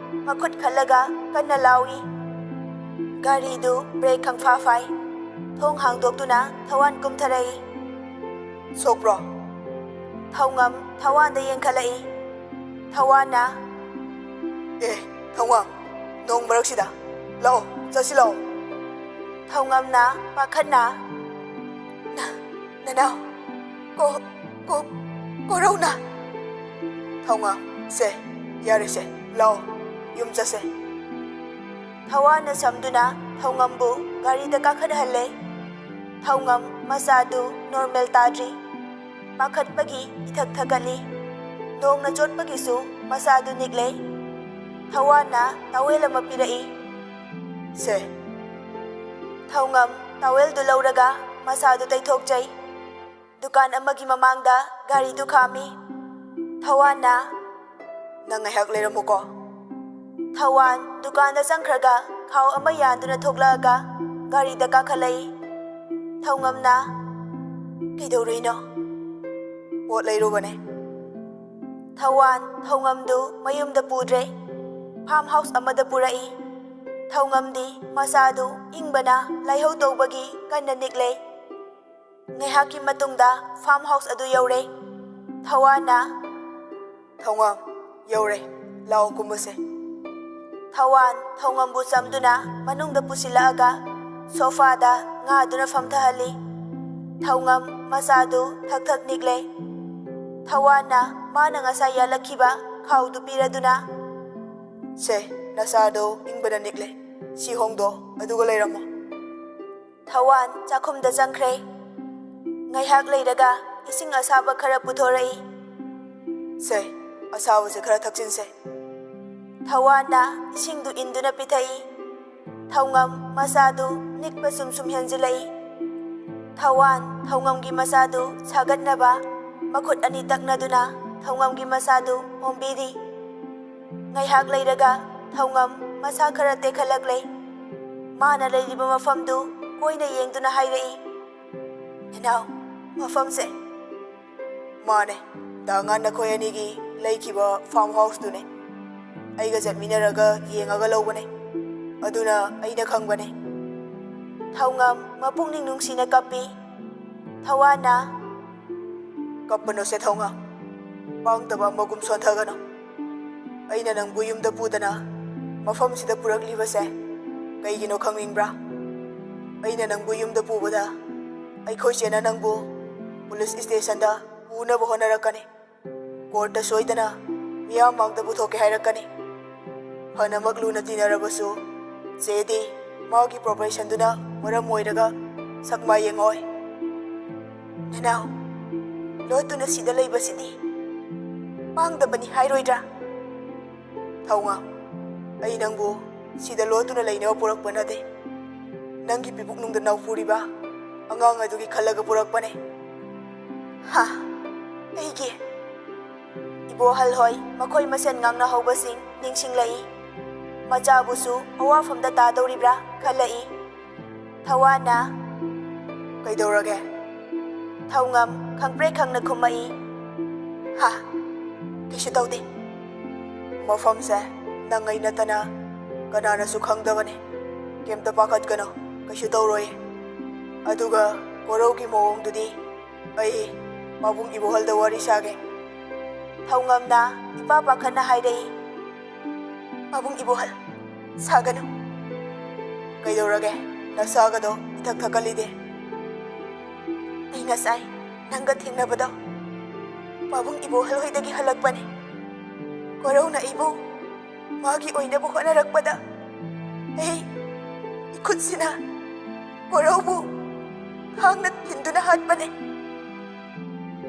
ꯃꯈꯨꯠ ꯈꯜꯂꯒ ꯀꯟꯅ ꯂꯥꯎꯏ꯫ ꯒꯥꯔꯤꯗꯨ ꯕ꯭ꯔꯦꯛ ꯈꯪꯐꯥ ꯐꯥꯏ꯫ ꯊꯣꯡ ꯍꯥꯡꯗꯣꯛꯇꯨꯅ ꯊꯋꯥꯟ ꯀꯨꯝꯊꯔꯛꯏ꯫ ꯁꯣꯛꯄ꯭ꯔꯣ? ꯊꯧꯉꯝ ꯊꯋꯥꯟꯗ ꯌꯦꯡꯈꯠꯂꯛꯏ꯫ ꯊꯋꯥꯟꯅ, "ꯑꯦ, ꯊꯧꯉꯝ, ꯅꯣꯡ ꯃꯔꯛꯁꯤꯗ꯫ ꯂꯥꯛꯑꯣ, ꯆꯠꯁꯤ ꯂꯥꯛꯑꯣ꯫" ꯊꯧꯉꯝꯅ ꯄꯥꯈꯠꯅ, "ꯅ-, ꯅꯅꯥꯎ, ꯀꯣ-, ꯀꯣ-, ꯀꯣꯔꯧꯅ꯫" ꯊꯧꯉꯝ, "ꯁꯦ, ꯌꯥꯔꯦꯁꯦ, ꯂꯥꯛꯑꯣ, ꯌꯨꯝ ꯆꯠꯁꯦ꯫" ꯊꯋꯥꯟꯅ ꯁꯝꯗꯨꯅ ꯊꯧꯉꯝꯕꯨ ꯒꯥꯔꯤꯗ ꯀꯥꯈꯠꯍꯜꯂꯦ꯫ ꯊꯧꯉꯝ ꯃꯁꯥꯗꯨ ꯅꯣꯔꯃꯦꯜ ꯇꯥꯗ꯭ꯔꯤ꯫ ꯄꯥꯈꯠꯄꯒꯤ ꯏꯊꯛ ꯊꯛꯀꯠꯂꯤ꯫ ꯅꯣꯡꯅ ꯆꯣꯠꯄꯒꯤꯁꯨ ꯃꯁꯥꯗꯨ ꯅꯤꯛꯂꯦ꯫ ꯊꯧꯋꯥꯟꯅ ꯇꯥꯋꯦꯜ ꯑꯃ ꯄꯤꯔꯛꯏ꯫ "ꯁꯦ꯫" ꯊꯧꯉꯝ ꯇꯥꯋꯦꯜꯗꯨ ꯂꯧꯔꯒ ꯃꯁꯥꯗꯨ ꯇꯩꯊꯣꯛꯆꯩ꯫ ꯗꯨꯀꯥꯟ ꯑꯃꯒꯤ ꯃꯃꯥꯡꯗ ꯒꯥꯔꯤꯗꯨ ꯈꯥꯝꯃꯤ꯫ ꯊꯧꯋꯥꯟꯅ, "ꯅꯪ ꯉꯥꯏꯍꯥꯛ ꯂꯩꯔꯝꯃꯨꯀꯣ꯫" ꯊꯧꯋꯥꯟ ꯗꯨꯀꯥꯟꯗ ꯆꯪꯈ꯭ꯔꯒ ꯈꯥꯎ ꯑꯃ ꯌꯥꯟꯗꯨꯅ ꯊꯣꯛꯂꯛꯑꯒ ꯒꯥꯔꯤꯗ ꯀꯥꯈꯠꯂꯛꯏ꯫ ꯊꯧꯉꯝꯅ, "ꯀꯩꯗꯧꯔꯨꯏꯅꯣ?" "ꯄꯣꯠ ꯂꯩꯔꯨꯕꯅꯦ꯫" ꯊꯧꯋꯥꯟ ꯊꯧꯉꯝꯗꯨ ꯃꯌꯨꯝꯗ ꯄꯨꯗ꯭ꯔꯦ, ꯐꯥꯔꯝ ꯍꯥꯎꯁ ꯑꯃꯗ ꯄꯨꯔꯛꯏ꯫ ꯊꯧꯉꯝꯗꯤ ꯃꯁꯥꯗꯨ ꯏꯪꯕꯅ ꯂꯥꯏꯍꯧ ꯇꯧꯕꯒꯤ ꯀꯟꯅ ꯅꯤꯛꯂꯦ꯫ ꯉꯥꯏꯍꯥꯛꯀꯤ ꯃꯇꯨꯡꯗ ꯐꯥꯔꯝ ꯍꯥꯎꯁ ꯑꯗꯨ ꯌꯧꯔꯦ꯫ ꯊꯧꯋꯥꯟꯅ, "ꯊꯧꯉꯝ, ꯌꯧꯔꯦ, ꯂꯥꯛꯑꯣ ꯀꯨꯝꯃꯁꯦ꯫" ꯊꯧꯋꯥꯟ ꯊꯧꯉꯝꯕꯨ ꯆꯝꯗꯨꯅ ꯃꯅꯨꯡꯗ ꯄꯨꯁꯤꯜꯂꯛꯑꯒ ꯁꯣꯐꯥꯗ ꯉꯥꯗꯨꯅ ꯐꯝꯊꯍꯜꯂꯤ꯫ ꯊꯧꯉꯝ ꯃꯁꯥꯗꯨ ꯊꯛ ꯊꯛ ꯅꯤꯛꯂꯦ꯫ ꯊꯧꯋꯥꯟꯅ ꯃꯥꯅ ꯉꯁꯥꯏ ꯌꯥꯜꯂꯛꯈꯤꯕ ꯈꯥꯎꯗꯨ ꯄꯤꯔꯗꯨꯅ, "ꯁꯦ, ꯅꯁꯥꯗꯣ ꯏꯪꯕꯅ ꯅꯤꯛꯂꯦ꯫ ꯁꯤ ꯍꯣꯡꯗꯣ, ꯑꯗꯨꯒ ꯂꯩꯔꯝꯃꯣ꯫" ꯊꯧꯋꯥꯟ ꯆꯥꯛꯈꯨꯝꯗ ꯆꯪꯈ꯭ꯔꯦ꯫ ꯉꯥꯏꯍꯥꯛ ꯂꯩꯔꯒ ꯏꯁꯤꯡ ꯑꯁꯥꯕ ꯈꯔ ꯄꯨꯊꯣꯔꯛꯏ꯫ "ꯁꯦ, ꯑꯁꯥꯕꯁꯦ ꯈꯔ ꯊꯛꯆꯤꯟꯁꯦ꯫" ꯊꯧꯋꯥꯟꯅ ꯏꯁꯤꯡꯗꯨ ꯏꯟꯗꯨꯅ ꯄꯤꯊꯛꯏ꯫ ꯊꯧꯉꯝ ꯃꯁꯥꯗꯨ ꯅꯤꯛꯄ ꯁꯨꯝ ꯁꯨꯝ ꯍꯦꯟꯖꯤꯜꯂꯛꯏ꯫ ꯊꯧꯋꯥꯟ ꯊꯧꯉꯝꯒꯤ ꯃꯁꯥꯗꯨ ꯁꯥꯒꯠꯅꯕ ꯃꯈꯨꯠ ꯑꯅꯤ ꯇꯛꯅꯗꯨꯅ ꯊꯧꯉꯝꯒꯤ ꯃꯁꯥꯗꯨ ꯑꯣꯝꯕꯤꯔꯤ꯫ ꯉꯥꯏꯍꯥꯛ ꯂꯩꯔꯒ ꯊꯧꯉꯝ ꯃꯁꯥ ꯈꯔ ꯇꯦꯛꯈꯠꯂꯛꯂꯦ꯫ ꯃꯥꯅ ꯂꯩꯔꯤꯕ ꯃꯐꯝꯗꯨ ꯀꯣꯏꯅ ꯌꯦꯡꯗꯨꯅ ꯍꯥꯏꯔꯛꯏ, "ꯅꯅꯥꯎ, ꯃꯐꯝꯁꯦ?" "ꯃꯥꯅꯦ, ꯗꯥ ꯉꯥꯟ ꯅꯈꯣꯏ ꯑꯅꯤꯒꯤ ꯂꯩꯈꯤꯕ ꯐꯥꯔꯝ ꯍꯥꯎꯁꯇꯨꯅꯦ꯫ ꯑꯩꯒ ꯆꯠꯃꯤꯟꯅꯔꯒ ꯌꯦꯡꯉꯒ ꯂꯧꯕꯅꯦ, ꯑꯗꯨꯅ ꯑꯩꯅ ꯈꯪꯕꯅꯦ꯫" ꯊꯧꯉꯝ ꯃꯄꯨꯛꯅꯤꯡ ꯅꯨꯡꯁꯤꯅ ꯀꯞꯄꯤ꯫ ꯊꯧꯋꯥꯟꯅ, "ꯀꯞꯄꯅꯣꯁꯦ ꯊꯧꯉꯝ, ꯄꯥꯡꯗꯕ ꯑꯃꯒꯨꯝ ꯁꯣꯟꯊꯒꯅꯨ꯫ ꯑꯩꯅ ꯅꯪꯕꯨ ꯌꯨꯝꯗ ꯄꯨꯗꯅ ꯃꯐꯝꯁꯤꯗ ꯄꯨꯔꯛꯂꯤꯕꯁꯦ ꯀꯩꯒꯤꯅꯣ ꯈꯪꯅꯤꯡꯕ꯭ꯔꯥ? ꯑꯩꯅ ꯅꯪꯕꯨ ꯌꯨꯝꯗ ꯄꯨꯕꯗ ꯑꯩꯈꯣꯏ ꯆꯦꯅ ꯅꯪꯕꯨ ꯄꯨꯂꯤꯁ ꯁ꯭ꯇꯦꯁꯟꯗ ꯄꯨꯅꯕ ꯍꯣꯠꯅꯔꯛꯀꯅꯤ꯫ ꯀꯣꯔꯠꯇ ꯁꯣꯏꯗꯅ ꯃꯤꯌꯥꯝ ꯃꯥꯡꯗ ꯄꯨꯊꯣꯛꯀꯦ ꯍꯥꯏꯔꯛꯀꯅꯤ꯫ ꯐꯅꯃꯛ ꯂꯨꯅ ꯇꯤꯟꯅꯔꯕꯁꯨ ꯆꯦꯗꯤ ꯃꯥꯒꯤ ꯄ꯭ꯔꯣꯐꯦꯁꯟꯗꯨꯅ ꯃꯔꯝ ꯑꯣꯏꯔꯒ ꯁꯛ ꯃꯥꯏ ꯌꯦꯡꯉꯣꯏ꯫ ꯅꯅꯥꯎ, ꯂꯣꯠꯇꯨꯅ ꯁꯤꯗ ꯂꯩꯕꯁꯤꯗꯤ ꯄꯥꯡꯗꯕꯅꯤ ꯍꯥꯏꯔꯣꯏꯗ꯭ꯔꯥ?" ꯊꯧꯉꯝ, ꯑꯩ ꯅꯪꯕꯨ ꯁꯤꯗ ꯂꯣꯠꯇꯨꯅ ꯂꯩꯅꯕ ꯄꯨꯔꯛꯄ ꯅꯠꯇꯦ꯫ ꯅꯪꯒꯤ ꯄꯤꯕꯨꯛꯅꯨꯡꯗ ꯅꯧꯄꯨꯔꯤꯕ ꯑꯉꯥꯡ ꯑꯗꯨꯒꯤ ꯈꯜꯂꯒ ꯄꯨꯔꯛꯄꯅꯦ꯫ ꯍꯥ? ꯑꯩꯒꯤ? ꯏꯕꯣꯍꯜ ꯍꯣꯏ ꯃꯈꯣꯏ ꯃꯁꯦꯟ ꯉꯥꯡꯅꯍꯧꯕꯁꯤꯡ ꯅꯤꯡꯁꯤꯡꯂꯛꯏ꯫ ꯃꯆꯥꯕꯨꯁꯨ ꯑꯋꯥꯐꯝꯗ ꯇꯥꯗꯧꯔꯤꯕ꯭ꯔꯥ ꯈꯜꯂꯛꯏ꯫ ꯊꯋꯥꯟꯅ, "ꯀꯩꯗꯧꯔꯒꯦ?" ꯊꯧꯉꯝ ꯈꯪꯄ꯭ꯔꯦꯛ ꯈꯪꯅ ꯈꯨꯝꯃꯛꯏ꯫ "ꯍꯥ, ꯀꯩꯁꯨ ꯇꯧꯗꯦ꯫ ꯃꯐꯝꯁꯦ ꯅꯪ ꯑꯩ ꯅꯠꯇꯅ ꯀꯅꯥꯅꯁꯨ ꯈꯪꯗꯕꯅꯦ꯫ ꯀꯩꯝꯇ ꯄꯥꯈꯠꯀꯅꯨ, ꯀꯩꯁꯨ ꯇꯧꯔꯣꯏ꯫ ꯑꯗꯨꯒ ꯀꯣꯔꯧꯒꯤ ꯃꯑꯣꯡꯗꯨꯗꯤ ꯑꯩ ꯄꯥꯕꯨꯡ ꯏꯕꯣꯍꯜꯗ ꯋꯥꯔꯤ ꯁꯥꯒꯦ꯫" ꯊꯧꯉꯝꯅ ꯏꯄꯥ ꯄꯥꯈꯠꯅ ꯍꯥꯏꯔꯛꯏ꯫ "ꯄꯥꯕꯨꯡ ꯏꯕꯣꯍꯜ, ꯁꯥꯒꯅꯨ꯫" "ꯀꯩꯗꯧꯔꯒꯦ? ꯅꯁꯥꯒꯗꯣ ꯏꯊꯛ ꯊꯛꯀꯠꯂꯤꯗꯦ?" "ꯑꯩ ꯉꯁꯥꯏ ꯅꯪꯒ ꯊꯦꯡꯅꯕꯗꯣ ꯄꯥꯕꯨꯡ ꯏꯕꯣꯍꯜ ꯍꯣꯏꯗꯒꯤ ꯍꯜꯂꯛꯄꯅꯦ꯫ ꯀꯣꯔꯧꯅ ꯑꯩꯕꯨ ꯃꯥꯒꯤ ꯑꯣꯏꯅꯕ ꯍꯣꯠꯅꯔꯛꯄꯗ ꯑꯩ ꯏꯈꯨꯠꯁꯤꯅ ꯀꯣꯔꯧꯕꯨ ꯊꯥꯡꯅ ꯊꯤꯟꯗꯨꯅ ꯍꯥꯠꯄꯅꯦ꯫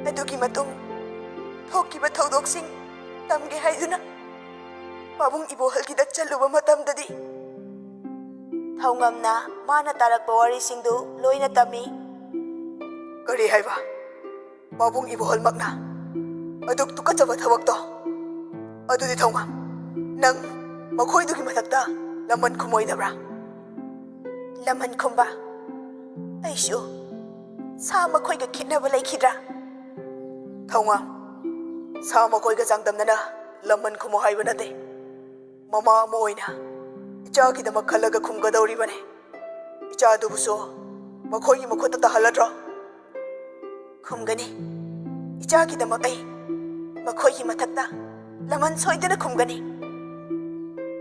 ꯑꯗꯨꯒꯤ ꯃꯇꯨꯡ ꯊꯣꯛꯈꯤꯕ ꯊꯧꯗꯣꯛꯁꯤꯡ ꯇꯝꯒꯦ ꯍꯥꯏꯗꯨꯅ ꯄꯥꯕꯨꯡ ꯏꯕꯣꯍꯜꯒꯤꯗ ꯆꯠꯂꯨꯕ ꯃꯇꯝꯗꯗꯤ" ꯊꯧꯉꯝꯅ ꯃꯥꯅ ꯇꯥꯔꯛꯄ ꯋꯥꯔꯤꯁꯤꯡꯗꯨ ꯂꯣꯏꯅ ꯇꯝꯃꯤ꯫ "ꯀꯔꯤ ꯍꯥꯏꯕ? ꯄꯥꯕꯨꯡ ꯏꯕꯣꯍꯜꯃꯛꯅ ꯑꯗꯨꯛ ꯇꯨꯀꯠꯆꯕ ꯊꯕꯛꯇꯣ? ꯑꯗꯨꯗꯤ ꯊꯧꯉꯝ, ꯅꯪ ꯃꯈꯣꯏꯗꯨꯒꯤ ꯃꯊꯛꯇ ꯂꯃꯟ ꯈꯨꯝꯃꯣꯏꯗꯕ꯭ꯔꯥ?" "ꯂꯃꯟ ꯈꯨꯝꯕ? ꯑꯩꯁꯨ ꯁꯥ ꯃꯈꯣꯏꯒ ꯈꯦꯠꯅꯕ ꯂꯩꯈꯤꯗ꯭ꯔꯥ?" "ꯊꯧꯉꯝ, ꯁꯥ ꯃꯈꯣꯏꯒ ꯆꯥꯡꯗꯝꯅꯅ ꯂꯃꯟ ꯈꯨꯝꯃꯨ ꯍꯥꯏꯕ ꯅꯠꯇꯦ꯫ ꯃꯃꯥ ꯑꯃ ꯑꯣꯏꯅ ꯏꯆꯥꯒꯤꯗꯃꯛ ꯈꯜꯂꯒ ꯈꯨꯝꯒꯗꯧꯔꯤꯕꯅꯤ꯫ ꯏꯆꯥꯗꯨꯕꯨꯁꯨ ꯃꯈꯣꯏꯒꯤ ꯃꯈꯨꯠꯇ ꯇꯥꯍꯜꯂꯗ꯭ꯔꯣ?" "ꯈꯨꯝꯒꯅꯤ꯫ ꯏꯆꯥꯒꯤꯗꯃꯛ ꯑꯩ ꯃꯈꯣꯏꯒꯤ ꯃꯊꯛꯇ ꯂꯃꯟ ꯁꯣꯏꯗꯅ ꯈꯨꯝꯒꯅꯤ꯫"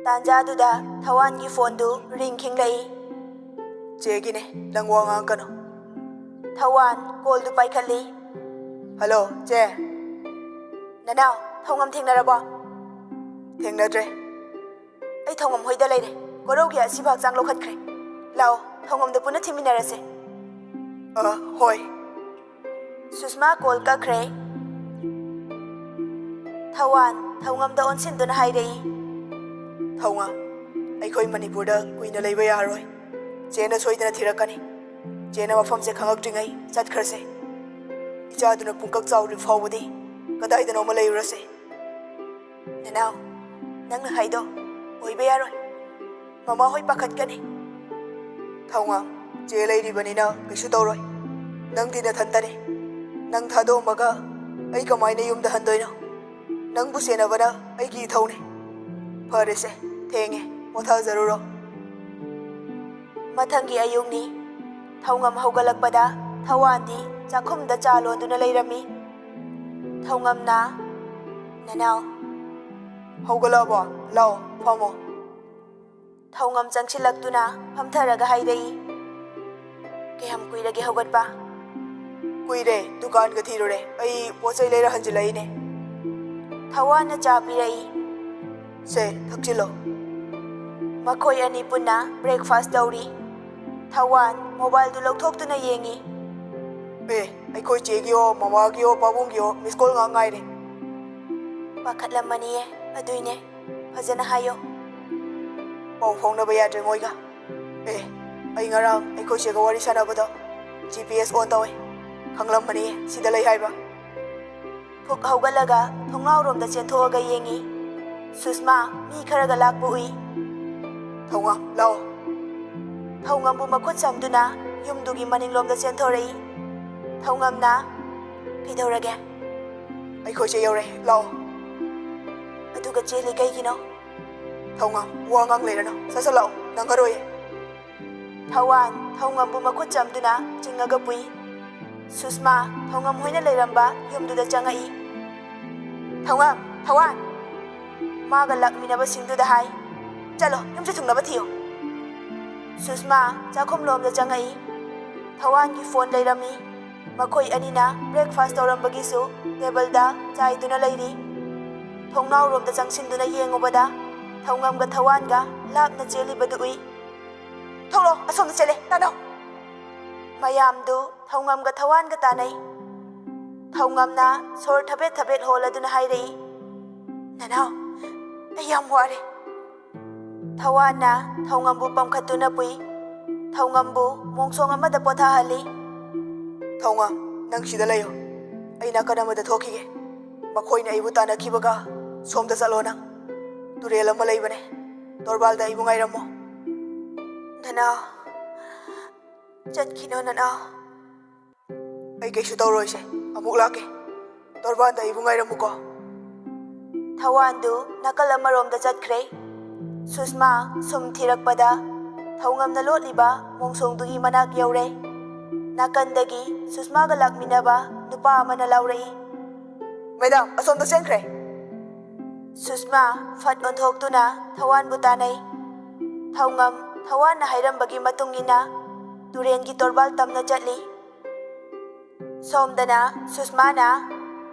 ꯇꯥꯟꯖꯥꯗꯨꯗ ꯊꯋꯥꯟꯒꯤ ꯐꯣꯟꯗꯨ ꯔꯤꯡ ꯈꯤꯡꯂꯛꯏ꯫ "ꯆꯦꯒꯤꯅꯦ, ꯅꯪ ꯋꯥ ꯉꯥꯡꯒꯅꯨ꯫" ꯊꯋꯥꯟ ꯀꯣꯜꯗꯨ ꯄꯥꯏꯈꯠꯂꯤ꯫ "ꯍꯜꯂꯣ, ꯆꯦ꯫" "ꯅꯅꯥꯎ, ꯊꯧꯉꯝ ꯊꯦꯡꯅꯔꯕꯣ?" "ꯊꯦꯡꯅꯗ꯭ꯔꯦ꯫" "ꯑꯩ ꯊꯧꯉꯝ ꯍꯣꯏꯗ ꯂꯩꯔꯦ꯫ ꯀꯣꯔꯧꯒꯤ ꯑꯁꯤꯕ ꯍꯛꯆꯥꯡ ꯂꯧꯈꯠꯈ꯭ꯔꯦ꯫ ꯂꯥꯛꯑꯣ, ꯊꯧꯉꯝꯗ ꯄꯨꯟꯅ ꯊꯤꯃꯤꯟꯅꯔꯁꯦ꯫" "ꯑ, ꯍꯣꯏ꯫" ꯁꯨꯁꯃꯥ ꯀꯣꯜ ꯀꯛꯈ꯭ꯔꯦ꯫ ꯊꯋꯥꯟ ꯊꯧꯉꯝꯗ ꯑꯣꯟꯁꯤꯟꯗꯨꯅ ꯍꯥꯏꯔꯛꯏ꯫ ꯊꯧꯉꯝ, ꯑꯩꯈꯣꯏ ꯃꯅꯤꯄꯨꯔꯗ ꯀꯨꯏꯅ ꯂꯩꯕ ꯌꯥꯔꯣꯏ꯫ ꯆꯦꯅ ꯁꯣꯏꯗꯅ ꯊꯤꯔꯛꯀꯅꯤ꯫ ꯆꯦꯅ ꯃꯐꯝꯁꯦ ꯈꯪꯉꯛꯇ꯭ꯔꯤꯉꯩ ꯆꯠꯈ꯭ꯔꯁꯦ꯫ ꯏꯆꯥꯗꯨꯅ ꯄꯨꯡꯀꯛ ꯆꯥꯎꯗ꯭ꯔꯤ ꯐꯥꯎꯕꯗꯤ ꯀꯗꯥꯏꯗꯅꯣꯃ ꯂꯩꯔꯨꯔꯁꯦ꯫ ꯅꯅꯥꯎ, ꯅꯪꯅ ꯍꯥꯏꯗꯣ ꯑꯣꯏꯕ ꯌꯥꯔꯣꯏ꯫ ꯃꯃꯥ ꯍꯣꯏ ꯄꯥꯈꯠꯀꯅꯤ꯫ ꯊꯧꯉꯝ, ꯆꯦ ꯂꯩꯔꯤꯕꯅꯤꯅ ꯀꯩꯁꯨ ꯇꯧꯔꯣꯏ꯫ ꯅꯪꯗꯤ ꯅꯊꯟꯇꯅꯤ꯫ ꯅꯪ ꯊꯥꯗꯣꯛꯑꯝꯃꯒ ꯑꯩ ꯀꯃꯥꯏꯅ ꯌꯨꯝꯗ ꯍꯟꯗꯣꯏꯅꯣ? ꯅꯪꯕꯨ ꯁꯦꯟꯅꯕꯅ ꯑꯩꯒꯤ ꯏꯊꯧꯅꯤ꯫ ꯐꯔꯦꯁꯦ, ꯊꯦꯡꯉꯦ, ꯄꯣꯊꯥꯖꯔꯨꯔꯣ꯫ ꯃꯊꯪꯒꯤ ꯑꯌꯨꯛꯅꯤ꯫ ꯊꯧꯉꯝ ꯍꯧꯒꯠꯂꯛꯄꯗ ꯊꯧꯋꯥꯟꯗꯤ ꯆꯥꯛꯈꯨꯝꯗ ꯆꯥ ꯂꯣꯟꯗꯨꯅ ꯂꯩꯔꯝꯃꯤ꯫ ꯊꯧꯉꯝꯅ, "ꯅꯅꯥꯎ꯫" "ꯍꯧꯒꯠꯂꯛꯑꯕꯣ? ꯂꯥꯛꯑꯣ, ꯐꯝꯃꯣ꯫" ꯊꯧꯉꯝ ꯆꯪꯁꯤꯜꯂꯛꯇꯨꯅ ꯐꯝꯊꯔꯒ ꯍꯥꯏꯔꯛꯏ꯫ "ꯀꯌꯥꯝ ꯀꯨꯏꯔꯒꯦ ꯍꯧꯒꯠꯄ?" "ꯀꯨꯏꯔꯦ, ꯗꯨꯀꯥꯟꯒ ꯊꯤꯔꯨꯔꯦ꯫ ꯑꯩ ꯄꯣꯠ ꯆꯩ ꯂꯩꯔ ꯍꯟꯖꯤꯜꯂꯛꯏꯅꯦ꯫" ꯊꯧꯋꯥꯟꯅ ꯆꯥ ꯄꯤꯔꯛꯏ꯫ "ꯁꯦ, ꯊꯛꯆꯤꯜꯂꯣ꯫" ꯃꯈꯣꯏ ꯑꯅꯤ ꯄꯨꯟꯅ breakfast ꯇꯧꯔꯤ꯫ ꯊꯧꯋꯥꯟ mobileꯗꯨ ꯂꯧꯊꯣꯛꯇꯨꯅ ꯌꯦꯡꯉꯤ꯫ "ꯑꯦ, ꯑꯩꯈꯣꯏ ꯆꯦꯒꯤꯌꯣ, ꯃꯃꯥꯒꯤꯌꯣ, ꯄꯥꯕꯨꯡꯒꯤꯌꯣ miss call ꯉꯥꯛ ꯉꯥꯏꯔꯦ꯫" "ꯄꯥꯈꯠꯂꯝꯃꯅꯤꯌꯦ, ꯑꯗꯨꯏꯅꯦ꯫ ꯐꯖꯅ ꯍꯥꯏꯌꯣ꯫" "ꯄꯥꯎ ꯐꯥꯎꯅꯕ ꯌꯥꯗ꯭ꯔꯦ ꯃꯣꯏꯒ꯫" "ꯑꯦ, ꯑꯩ ꯉꯔꯥꯡ ꯑꯩꯈꯣꯏ ꯆꯦꯒ ꯋꯥꯔꯤ ꯁꯥꯟꯅꯕꯗꯣ GPS on ꯇꯧꯋꯦ꯫ ꯈꯪꯂꯝꯃꯅꯤꯌꯦ ꯁꯤꯗ ꯂꯩ ꯍꯥꯏꯕ꯫" ꯐꯨꯛ ꯍꯧꯒꯠꯂꯒ ꯊꯣꯡꯅꯥꯎꯔꯣꯝꯗ ꯆꯦꯟꯊꯣꯛꯑꯒ ꯌꯦꯡꯉꯤ꯫ ꯁꯨꯁꯃꯥ ꯃꯤ ꯈꯔꯒ ꯂꯥꯛꯄ ꯎꯏ꯫ "ꯊꯧꯉꯝ, ꯂꯥꯛꯑꯣ꯫" ꯊꯧꯉꯝꯕꯨ ꯃꯈꯨꯠ ꯁꯝꯗꯨꯅ ꯌꯨꯝꯗꯨꯒꯤ ꯃꯅꯤꯡꯂꯣꯝꯗ ꯆꯦꯟꯊꯣꯔꯛꯏ꯫ ꯊꯧꯉꯝꯅ, "ꯀꯩꯗꯧꯔꯒꯦ?" "ꯑꯩꯈꯣꯏ ꯆꯦ ꯌꯧꯔꯛꯑꯦ, ꯂꯥꯛꯑꯣ꯫" "ꯑꯗꯨꯒ ꯆꯦꯜꯂꯤ ꯀꯩꯒꯤꯅꯣ?" "ꯊꯧꯉꯝ, ꯋꯥ ꯉꯥꯡ ꯂꯩꯔꯅꯨ, ꯁꯠ ꯁꯠ ꯂꯥꯛꯑꯣ, ꯅꯪꯉꯔꯣꯏꯌꯦ꯫" ꯊꯧꯋꯥꯟ ꯊꯧꯉꯝꯕꯨ ꯃꯈꯨꯠ ꯆꯝꯗꯨꯅ ꯆꯤꯡꯉꯒ ꯄꯨꯏ꯫ ꯁꯨꯁꯃꯥ ꯊꯧꯉꯝ ꯍꯣꯏꯅ ꯂꯩꯔꯝꯕ ꯌꯨꯝꯗꯨꯗ ꯆꯪꯉꯛꯏ꯫ "ꯊꯧꯉꯝ, ꯊꯧꯋꯥꯟ!" ꯃꯥꯒ ꯂꯥꯛꯃꯤꯟꯅꯕꯁꯤꯡꯗꯨꯗ ꯍꯥꯏ, "ꯆꯠꯂꯣ, ꯌꯨꯝꯁꯨ ꯊꯨꯡꯅꯕ ꯊꯤꯌꯣ꯫" ꯁꯨꯁꯃꯥ ꯆꯥꯛꯈꯨꯝꯂꯣꯝꯗ ꯆꯪꯉꯛꯏ꯫ ꯊꯧꯋꯥꯟꯒꯤ phone ꯂꯩꯔꯝꯃꯤ꯫ ꯃꯈꯣꯏ ꯑꯅꯤꯅ breakfast ꯇꯧꯔꯝꯕꯒꯤꯁꯨ tableꯗ ꯆꯥꯏꯗꯨꯅ ꯂꯩꯔꯤ꯫ ꯊꯣꯡꯅꯥꯎꯔꯣꯝꯗ ꯆꯪꯁꯤꯟꯗꯨꯅ ꯌꯦꯡꯉꯨꯕꯗ ꯊꯧꯉꯝꯒ ꯊꯧꯋꯥꯟꯒ ꯂꯥꯞꯅ ꯆꯦꯜꯂꯤꯕꯗꯨ ꯎꯏ꯫ "ꯊꯣꯛꯂꯣ, ꯑꯁꯣꯝꯗ ꯆꯦꯜꯂꯦ, ꯇꯥꯅꯧ!" ꯃꯌꯥꯝꯗꯨ ꯊꯧꯉꯝꯒ ꯊꯧꯋꯥꯟꯒ ꯇꯥꯟꯅꯩ꯫ ꯊꯧꯉꯝꯅ ꯁꯣꯔ ꯊꯕꯦꯠ ꯊꯕꯦꯠ ꯍꯣꯜꯂꯗꯨꯅ ꯍꯥꯏꯔꯛꯏ, "ꯅꯅꯥꯎ, ꯑꯩ ꯌꯥꯝ ꯋꯥꯔꯦ꯫ ꯊꯋꯥꯟꯅ ꯊꯧꯉꯝꯕꯨ ꯄꯝꯈꯠꯇꯨꯅ ꯄꯨꯏ꯫ ꯊꯧꯉꯝꯕꯨ ꯃꯣꯡꯁꯣꯡ ꯑꯃꯗ ꯄꯣꯊꯥꯍꯜꯂꯤ꯫ "ꯊꯧꯉꯝ, ꯅꯪ ꯁꯤꯗ ꯂꯩꯌꯨ꯫ ꯑꯩ ꯅꯥꯀꯟ ꯑꯃꯗ ꯊꯣꯛꯈꯤꯒꯦ꯫ ꯃꯈꯣꯏꯅ ꯑꯩꯕꯨ ꯇꯥꯟꯅꯈꯤꯕꯒ ꯁꯣꯝꯗ ꯆꯠꯂꯣ ꯅꯪ꯫ ꯇꯨꯔꯦꯜ ꯑꯃ ꯂꯩꯕꯅꯦ꯫ ꯇꯣꯔꯕꯥꯜꯗ ꯑꯩꯕꯨ ꯉꯥꯏꯔꯝꯃꯣ꯫" "ꯅꯅꯥꯎ, ꯆꯠꯈꯤꯅꯣ ꯅꯅꯥꯎ꯫" "ꯑꯩ ꯀꯩꯁꯨ ꯇꯧꯔꯣꯏꯁꯦ, ꯑꯃꯨꯛ ꯂꯥꯛꯀꯦ꯫ ꯇꯣꯔꯕꯥꯟꯗ ꯑꯩꯕꯨ ꯉꯥꯏꯔꯝꯃꯨꯀꯣ꯫" ꯊꯋꯥꯟꯗꯨ ꯅꯥꯀꯜ ꯑꯃꯔꯣꯝꯗ ꯆꯠꯈ꯭ꯔꯦ꯫ ꯁꯨꯁꯃꯥ ꯁꯨꯝ ꯊꯤꯔꯛꯄꯗ ꯊꯧꯉꯝꯅ ꯂꯣꯠꯂꯤꯕ ꯃꯣꯡꯁꯣꯡꯗꯨꯒꯤ ꯃꯅꯥꯛ ꯌꯧꯔꯦ꯫ ꯅꯥꯀꯟꯗꯒꯤ ꯁꯨꯁꯃꯥꯒ ꯂꯥꯛꯃꯤꯟꯅꯕ ꯅꯨꯄꯥ ꯑꯃꯅ ꯂꯥꯎꯔꯛꯏ, "ꯃꯦꯗꯥꯝ, ꯑꯁꯣꯝꯗ ꯆꯦꯟꯈ꯭ꯔꯦ꯫" ꯁꯨꯁꯃꯥ ꯐꯠ ꯑꯣꯟꯊꯣꯛꯇꯨꯅ ꯊꯋꯥꯟꯕꯨ ꯇꯥꯟꯅꯩ꯫ ꯊꯧꯉꯝ ꯊꯋꯥꯟꯅ ꯍꯥꯏꯔꯝꯕꯒꯤ ꯃꯇꯨꯡ ꯏꯟꯅ ꯇꯨꯔꯦꯟꯒꯤ ꯇꯣꯔꯕꯥꯜ ꯇꯝꯅ ꯆꯠꯂꯤ꯫ ꯁꯣꯝꯗꯅ ꯁꯨꯁꯃꯥꯅ,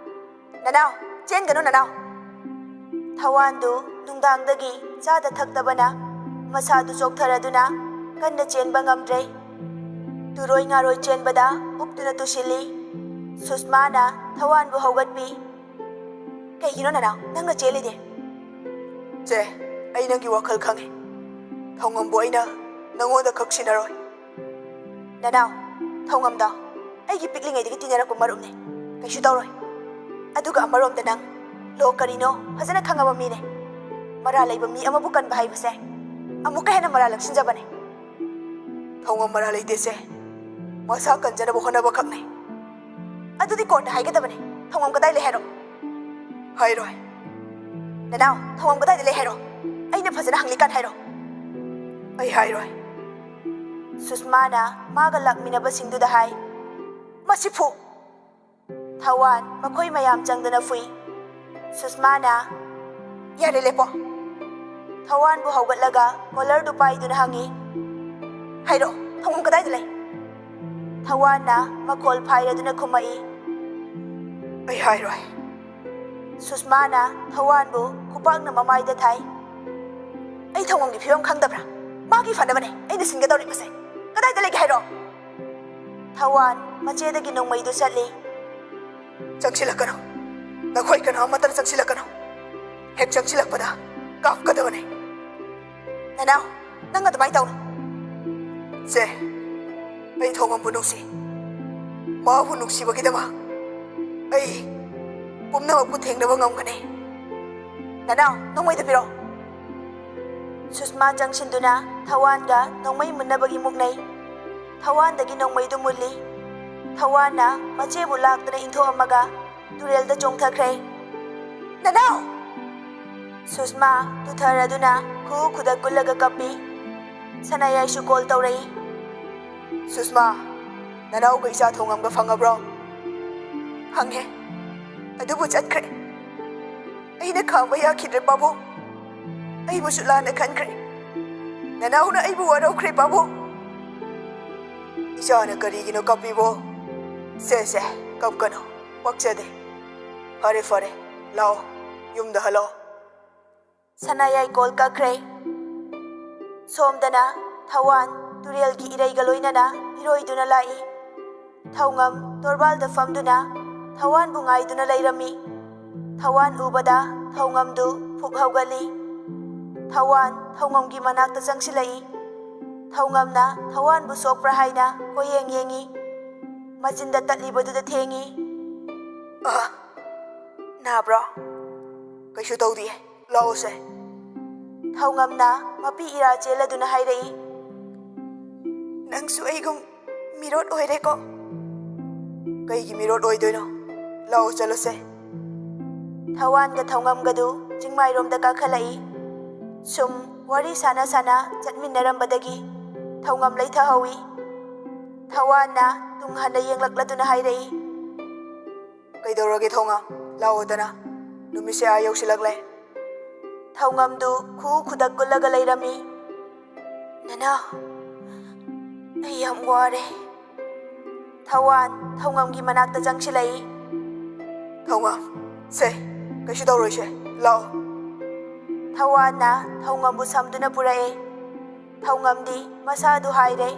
"ꯅꯅꯥꯎ, ꯆꯦꯟꯒꯅꯨ ꯅꯅꯥꯎ꯫" ꯊꯋꯥꯟꯗꯨ ꯅꯨꯡꯗꯥꯡꯗꯒꯤ ꯆꯥꯗ ꯊꯛꯇꯕꯅ ꯃꯁꯥꯗꯨ ꯆꯣꯛꯊꯔꯗꯨꯅ ꯀꯟꯅ ꯆꯦꯟꯕ ꯉꯝꯗ꯭ꯔꯦ꯫ ꯇꯨꯔꯣꯏ ꯉꯥꯔꯣꯏ ꯆꯦꯟꯕꯗ ꯎꯞꯇꯨꯅ ꯇꯨꯁꯤꯜꯂꯤ꯫ ꯁꯨꯁꯃꯥꯅ ꯊꯋꯥꯟꯕꯨ ꯍꯧꯒꯠꯄꯤ꯫ "ꯀꯩꯒꯤꯅꯣ ꯅꯅꯥꯎ, ꯅꯪꯅ ꯆꯦꯜꯂꯤꯗꯤ?" "ꯆꯦ, ꯑꯩ ꯅꯪꯒꯤ ꯋꯥꯈꯜ ꯈꯪꯉꯦ꯫ ꯊꯧꯉꯝꯕꯨ ꯑꯩꯅ ꯅꯪꯉꯣꯟꯗ ꯈꯛ ꯁꯤꯟꯅꯔꯣꯏ꯫" "ꯅꯅꯥꯎ, ꯊꯧꯉꯝꯗꯣ ꯑꯩꯒꯤ ꯄꯤꯛꯂꯤꯉꯩꯗꯒꯤ ꯇꯤꯟꯅꯔꯛꯄ ꯃꯔꯨꯞꯅꯦ꯫ ꯀꯩꯁꯨ ꯇꯧꯔꯣꯏ꯫ ꯑꯗꯨꯒ ꯑꯃꯔꯣꯝꯗ ꯅꯪ ꯂꯣ ꯀꯔꯤꯅꯣ ꯐꯖꯅ ꯈꯪꯉꯕ ꯃꯤꯅꯦ꯫ ꯃꯔꯥꯜ ꯂꯩꯕ ꯃꯤ ꯑꯃꯕꯨ ꯀꯟꯕ ꯍꯥꯏꯕꯁꯦ ꯑꯃꯨꯛꯀ ꯍꯦꯟꯅ ꯃꯔꯥꯜ ꯂꯛꯁꯤꯟꯖꯕꯅꯦ꯫" "ꯊꯧꯉꯝ ꯃꯔꯥꯜ ꯂꯩꯇꯦꯁꯦ꯫ ꯃꯁꯥ ꯀꯟꯖꯅꯕ ꯍꯣꯠꯅꯕ ꯈꯛꯅꯦ꯫" "ꯑꯗꯨꯗꯤ ꯀꯣꯟꯅ ꯍꯥꯏꯒꯗꯕꯅꯦ꯫ ꯊꯧꯉꯝ ꯀꯗꯥꯏ ꯂꯩ ꯍꯥꯏꯔꯣ?" "ꯍꯥꯏꯔꯣꯏ꯫" "ꯅꯅꯥꯎ, ꯊꯧꯉꯝ ꯀꯗꯥꯏꯗ ꯂꯩ ꯍꯥꯏꯔꯣ? ꯑꯩꯅ ꯐꯖꯅ ꯍꯪꯂꯤꯀꯥꯟ ꯍꯥꯏꯔꯣ꯫" "ꯑꯩ ꯍꯥꯏꯔꯣꯏ꯫" ꯁꯨꯁꯃꯥꯅ ꯃꯥꯒ ꯂꯥꯛꯃꯤꯟꯅꯕꯁꯤꯡꯗꯨꯗ ꯍꯥꯏ꯫ "ꯃꯁꯤ ꯐꯨ!" ꯊꯋꯥꯟ ꯃꯈꯣꯏ ꯃꯌꯥꯝ ꯆꯪꯗꯨꯅ ꯐꯨꯏ꯫ ꯁꯨꯁꯃꯥꯅ, "ꯌꯥꯔꯦ, ꯂꯦꯞꯄꯣ꯫" ꯊꯋꯥꯟꯕꯨ ꯍꯧꯒꯠꯂꯒ ꯀꯣꯂꯔꯗꯨ ꯄꯥꯏꯗꯨꯅ ꯍꯪꯉꯤ, "ꯍꯥꯏꯔꯛꯑꯣ, ꯊꯧꯉꯝ ꯀꯗꯥꯏꯗ ꯂꯩ?" ꯊꯋꯥꯟꯅ ꯃꯈꯣꯜ ꯐꯥꯏꯔꯗꯨꯅ ꯈꯨꯝꯃꯛꯏ, "ꯑꯩ ꯍꯥꯏꯔꯣꯏ꯫" ꯁꯨꯁꯃꯥꯅ ꯊꯋꯥꯟꯕꯨ ꯈꯨꯄꯥꯛꯅ ꯃꯃꯥꯏꯗ ꯊꯥꯏ꯫ "ꯑꯩ ꯊꯧꯉꯝꯒꯤ ꯐꯤꯕꯝ ꯈꯪꯗꯕ꯭ꯔꯥ? ꯃꯥꯒꯤ ꯐꯅꯕꯅꯦ ꯑꯩꯅ ꯁꯤꯟꯒꯗꯧꯔꯤꯕꯁꯦ꯫ ꯀꯗꯥꯏꯗ ꯂꯩꯒꯦ ꯍꯥꯏꯔꯣ?" ꯊꯋꯥꯟ ꯃꯆꯦꯗꯒꯤ ꯅꯣꯡꯃꯩꯗꯨ ꯆꯠꯂꯤ꯫ "ꯆꯪꯁꯤꯜꯂꯛꯀꯅꯨ꯫ ꯅꯈꯣꯏ ꯀꯅꯥ ꯑꯃꯠꯇꯅ ꯆꯪꯁꯤꯜꯂꯛꯀꯅꯨ꯫ ꯍꯦꯛ ꯆꯪꯁꯤꯜꯂꯛꯄꯗ ꯀꯥꯞꯀꯗꯕꯅꯤ꯫" "ꯅꯅꯥꯎ, ꯅꯪ ꯑꯗꯨꯃꯥꯏꯅ ꯇꯧꯅꯨ꯫ ꯆꯦ, ꯑꯩ ꯊꯧꯉꯝꯕꯨ ꯅꯨꯡꯁꯤ꯫ ꯃꯥꯕꯨ ꯅꯨꯡꯁꯤꯕꯒꯤꯗꯃꯛ ꯑꯩ ꯄꯨꯝꯅꯃꯛꯄꯨ ꯊꯦꯡꯅꯕ ꯉꯝꯒꯅꯤ꯫ ꯅꯅꯥꯎ, ꯅꯣꯡꯃꯩꯗꯨ ꯄꯤꯔꯛꯑꯣ꯫" ꯁꯨꯁꯃꯥ ꯆꯪꯁꯤꯟꯗꯨꯅ ꯊꯋꯥꯟꯒ ꯅꯣꯡꯃꯩ ꯃꯨꯟꯅꯕꯒꯤ ꯃꯨꯛꯅꯩ꯫ ꯊꯋꯥꯟꯗꯒꯤ ꯅꯣꯡꯃꯩꯗꯨ ꯃꯨꯜꯂꯤ꯫ ꯊꯋꯥꯟꯅ ꯃꯆꯦꯕꯨ ꯂꯥꯛꯇꯨꯅ ꯏꯟꯊꯣꯛꯑꯝꯃꯒ ꯇꯨꯔꯦꯜꯗ ꯆꯣꯡꯊꯈ꯭ꯔꯦ꯫ "ꯅꯅꯥꯎ!" ꯁꯨꯁꯃꯥ ꯇꯨꯊꯔꯗꯨꯅ ꯈꯨ ꯈꯨꯗ ꯀꯨꯜꯂꯒ ꯀꯞꯄꯤ꯫ ꯁꯅꯥꯌꯥꯏꯁꯨ ꯀꯣꯜ ꯇꯧꯔꯛꯏ꯫ "ꯁꯨꯁꯃꯥ, ꯅꯅꯥꯎꯒ ꯏꯆꯥ ꯊꯧꯉꯝꯒ ꯐꯪꯉꯕ꯭ꯔꯣ?" "ꯐꯪꯉꯦ꯫ ꯑꯗꯨꯕꯨ ꯆꯠꯈ꯭ꯔꯦ꯫ ꯑꯩꯅ ꯈꯥꯝꯕ ꯌꯥꯈꯤꯗ꯭ꯔꯦ, ꯄꯥꯕꯨꯡ꯫ ꯑꯩꯕꯨꯁꯨ ꯂꯥꯟꯅ ꯈꯟꯈ꯭ꯔꯦ꯫ ꯅꯅꯥꯎꯅ ꯑꯩꯕꯨ ꯋꯥꯔꯧꯈ꯭ꯔꯦ, ꯄꯥꯕꯨꯡ꯫" "ꯏꯆꯥꯅ ꯀꯔꯤꯒꯤꯅꯣ ꯀꯞꯄꯤꯕꯣ?" "ꯁꯦ, ꯁꯦ, ꯀꯞꯀꯅꯨ꯫ ꯄꯛꯆꯗꯦ꯫ ꯐꯔꯦ, ꯐꯔꯦ꯫ ꯂꯥꯛꯑꯣ, ꯌꯨꯝꯗ ꯍꯜꯂꯛꯑꯣ꯫" ꯁꯅꯥꯌꯥꯏ ꯀꯣꯜ ꯀꯛꯈ꯭ꯔꯦ꯫ ꯁꯣꯝꯗꯅ ꯊꯋꯥꯟ ꯇꯨꯔꯦꯜꯒꯤ ꯏꯔꯩꯒ ꯂꯣꯏꯅꯅ ꯏꯔꯣꯏꯗꯨꯅ ꯂꯥꯛꯏ꯫ ꯊꯧꯉꯝ ꯇꯣꯔꯕꯥꯜꯗ ꯐꯝꯗꯨꯅ ꯊꯋꯥꯟꯕꯨ ꯉꯥꯏꯗꯨꯅ ꯂꯩꯔꯝꯃꯤ꯫ ꯊꯋꯥꯟ ꯎꯕꯗ ꯊꯧꯉꯝꯗꯨ ꯐꯨꯛ ꯍꯧꯒꯠꯂꯤ꯫ ꯊꯋꯥꯟ ꯊꯧꯉꯝꯒꯤ ꯃꯅꯥꯛꯇ ꯆꯪꯁꯤꯜꯂꯛꯏ꯫ ꯊꯧꯉꯝꯅ ꯊꯋꯥꯟꯕꯨ ꯁꯣꯛꯄ꯭ꯔꯥ ꯍꯥꯏꯅ ꯀꯣꯏꯌꯦꯡ ꯌꯦꯡꯏ꯫ ꯃꯆꯤꯟꯗ ꯇꯠꯂꯤꯕꯗꯨꯗ ꯊꯦꯡꯏ꯫ "ꯑ, ꯅꯥꯕ꯭ꯔꯣ?" "ꯀꯩꯁꯨ ꯇꯧꯗꯤꯌꯦ꯫ ꯂꯥꯛꯑꯣꯁꯦ꯫" ꯊꯧꯉꯝꯅ ꯃꯄꯤ ꯏꯔꯥ ꯆꯦꯜꯂꯗꯨꯅ ꯍꯥꯏꯔꯛꯏ꯫ "ꯅꯪꯁꯨ ꯑꯩꯒꯨꯝ ꯃꯤꯔꯣꯠ ꯑꯣꯏꯔꯦꯀꯣ?" "ꯀꯩꯒꯤ ꯃꯤꯔꯣꯠ ꯑꯣꯏꯗꯣꯏꯅꯣ? ꯂꯥꯛꯑꯣ, ꯆꯠꯂꯣꯁꯦ꯫" ꯊꯋꯥꯟꯒ ꯊꯧꯉꯝꯒꯗꯨ ꯆꯤꯡꯃꯥꯏꯔꯣꯝꯗ ꯀꯥꯈꯠꯂꯛꯏ꯫ ꯁꯨꯝ ꯋꯥꯔꯤ ꯁꯥꯟꯅ ꯁꯥꯟꯅ ꯆꯠꯃꯤꯟꯅꯔꯝꯕꯗꯒꯤ ꯊꯧꯉꯝ ꯂꯩꯊꯍꯧꯏ꯫ ꯊꯋꯥꯟꯅ ꯇꯨꯡ ꯍꯟꯅ ꯌꯦꯡꯂꯛꯂꯗꯨꯅ ꯍꯥꯏꯔꯛꯏ꯫ "ꯀꯩꯗꯧꯔꯒꯦ ꯊꯧꯉꯝ? ꯂꯥꯛꯑꯣꯗꯅ꯫ ꯅꯨꯃꯤꯠꯁꯦ ꯑꯥ ꯌꯧꯁꯤꯜꯂꯛꯂꯦ꯫" ꯊꯧꯉꯝꯗꯨ ꯈꯨ ꯈꯨꯗꯛ ꯀꯨꯜꯂꯒ ꯂꯩꯔꯝꯃꯤ꯫ "ꯅꯅꯥꯎ, ꯑꯩ ꯌꯥꯝ ꯋꯥꯔꯦ꯫" ꯊꯋꯥꯟ ꯊꯧꯉꯝꯒꯤ ꯃꯅꯥꯛꯇ ꯆꯪꯁꯤꯜꯂꯛꯏ꯫ "ꯊꯧꯉꯝ, ꯁꯦ, ꯀꯩꯁꯨ ꯇꯧꯔꯣꯏꯁꯦ, ꯂꯥꯛꯑꯣ꯫" ꯊꯋꯥꯟꯅ ꯊꯧꯉꯝꯕꯨ ꯁꯝꯗꯨꯅ ꯄꯨꯔꯛꯑꯦ꯫ ꯊꯧꯉꯝꯗꯤ ꯃꯁꯥꯗꯨ ꯍꯥꯏꯔꯦ꯫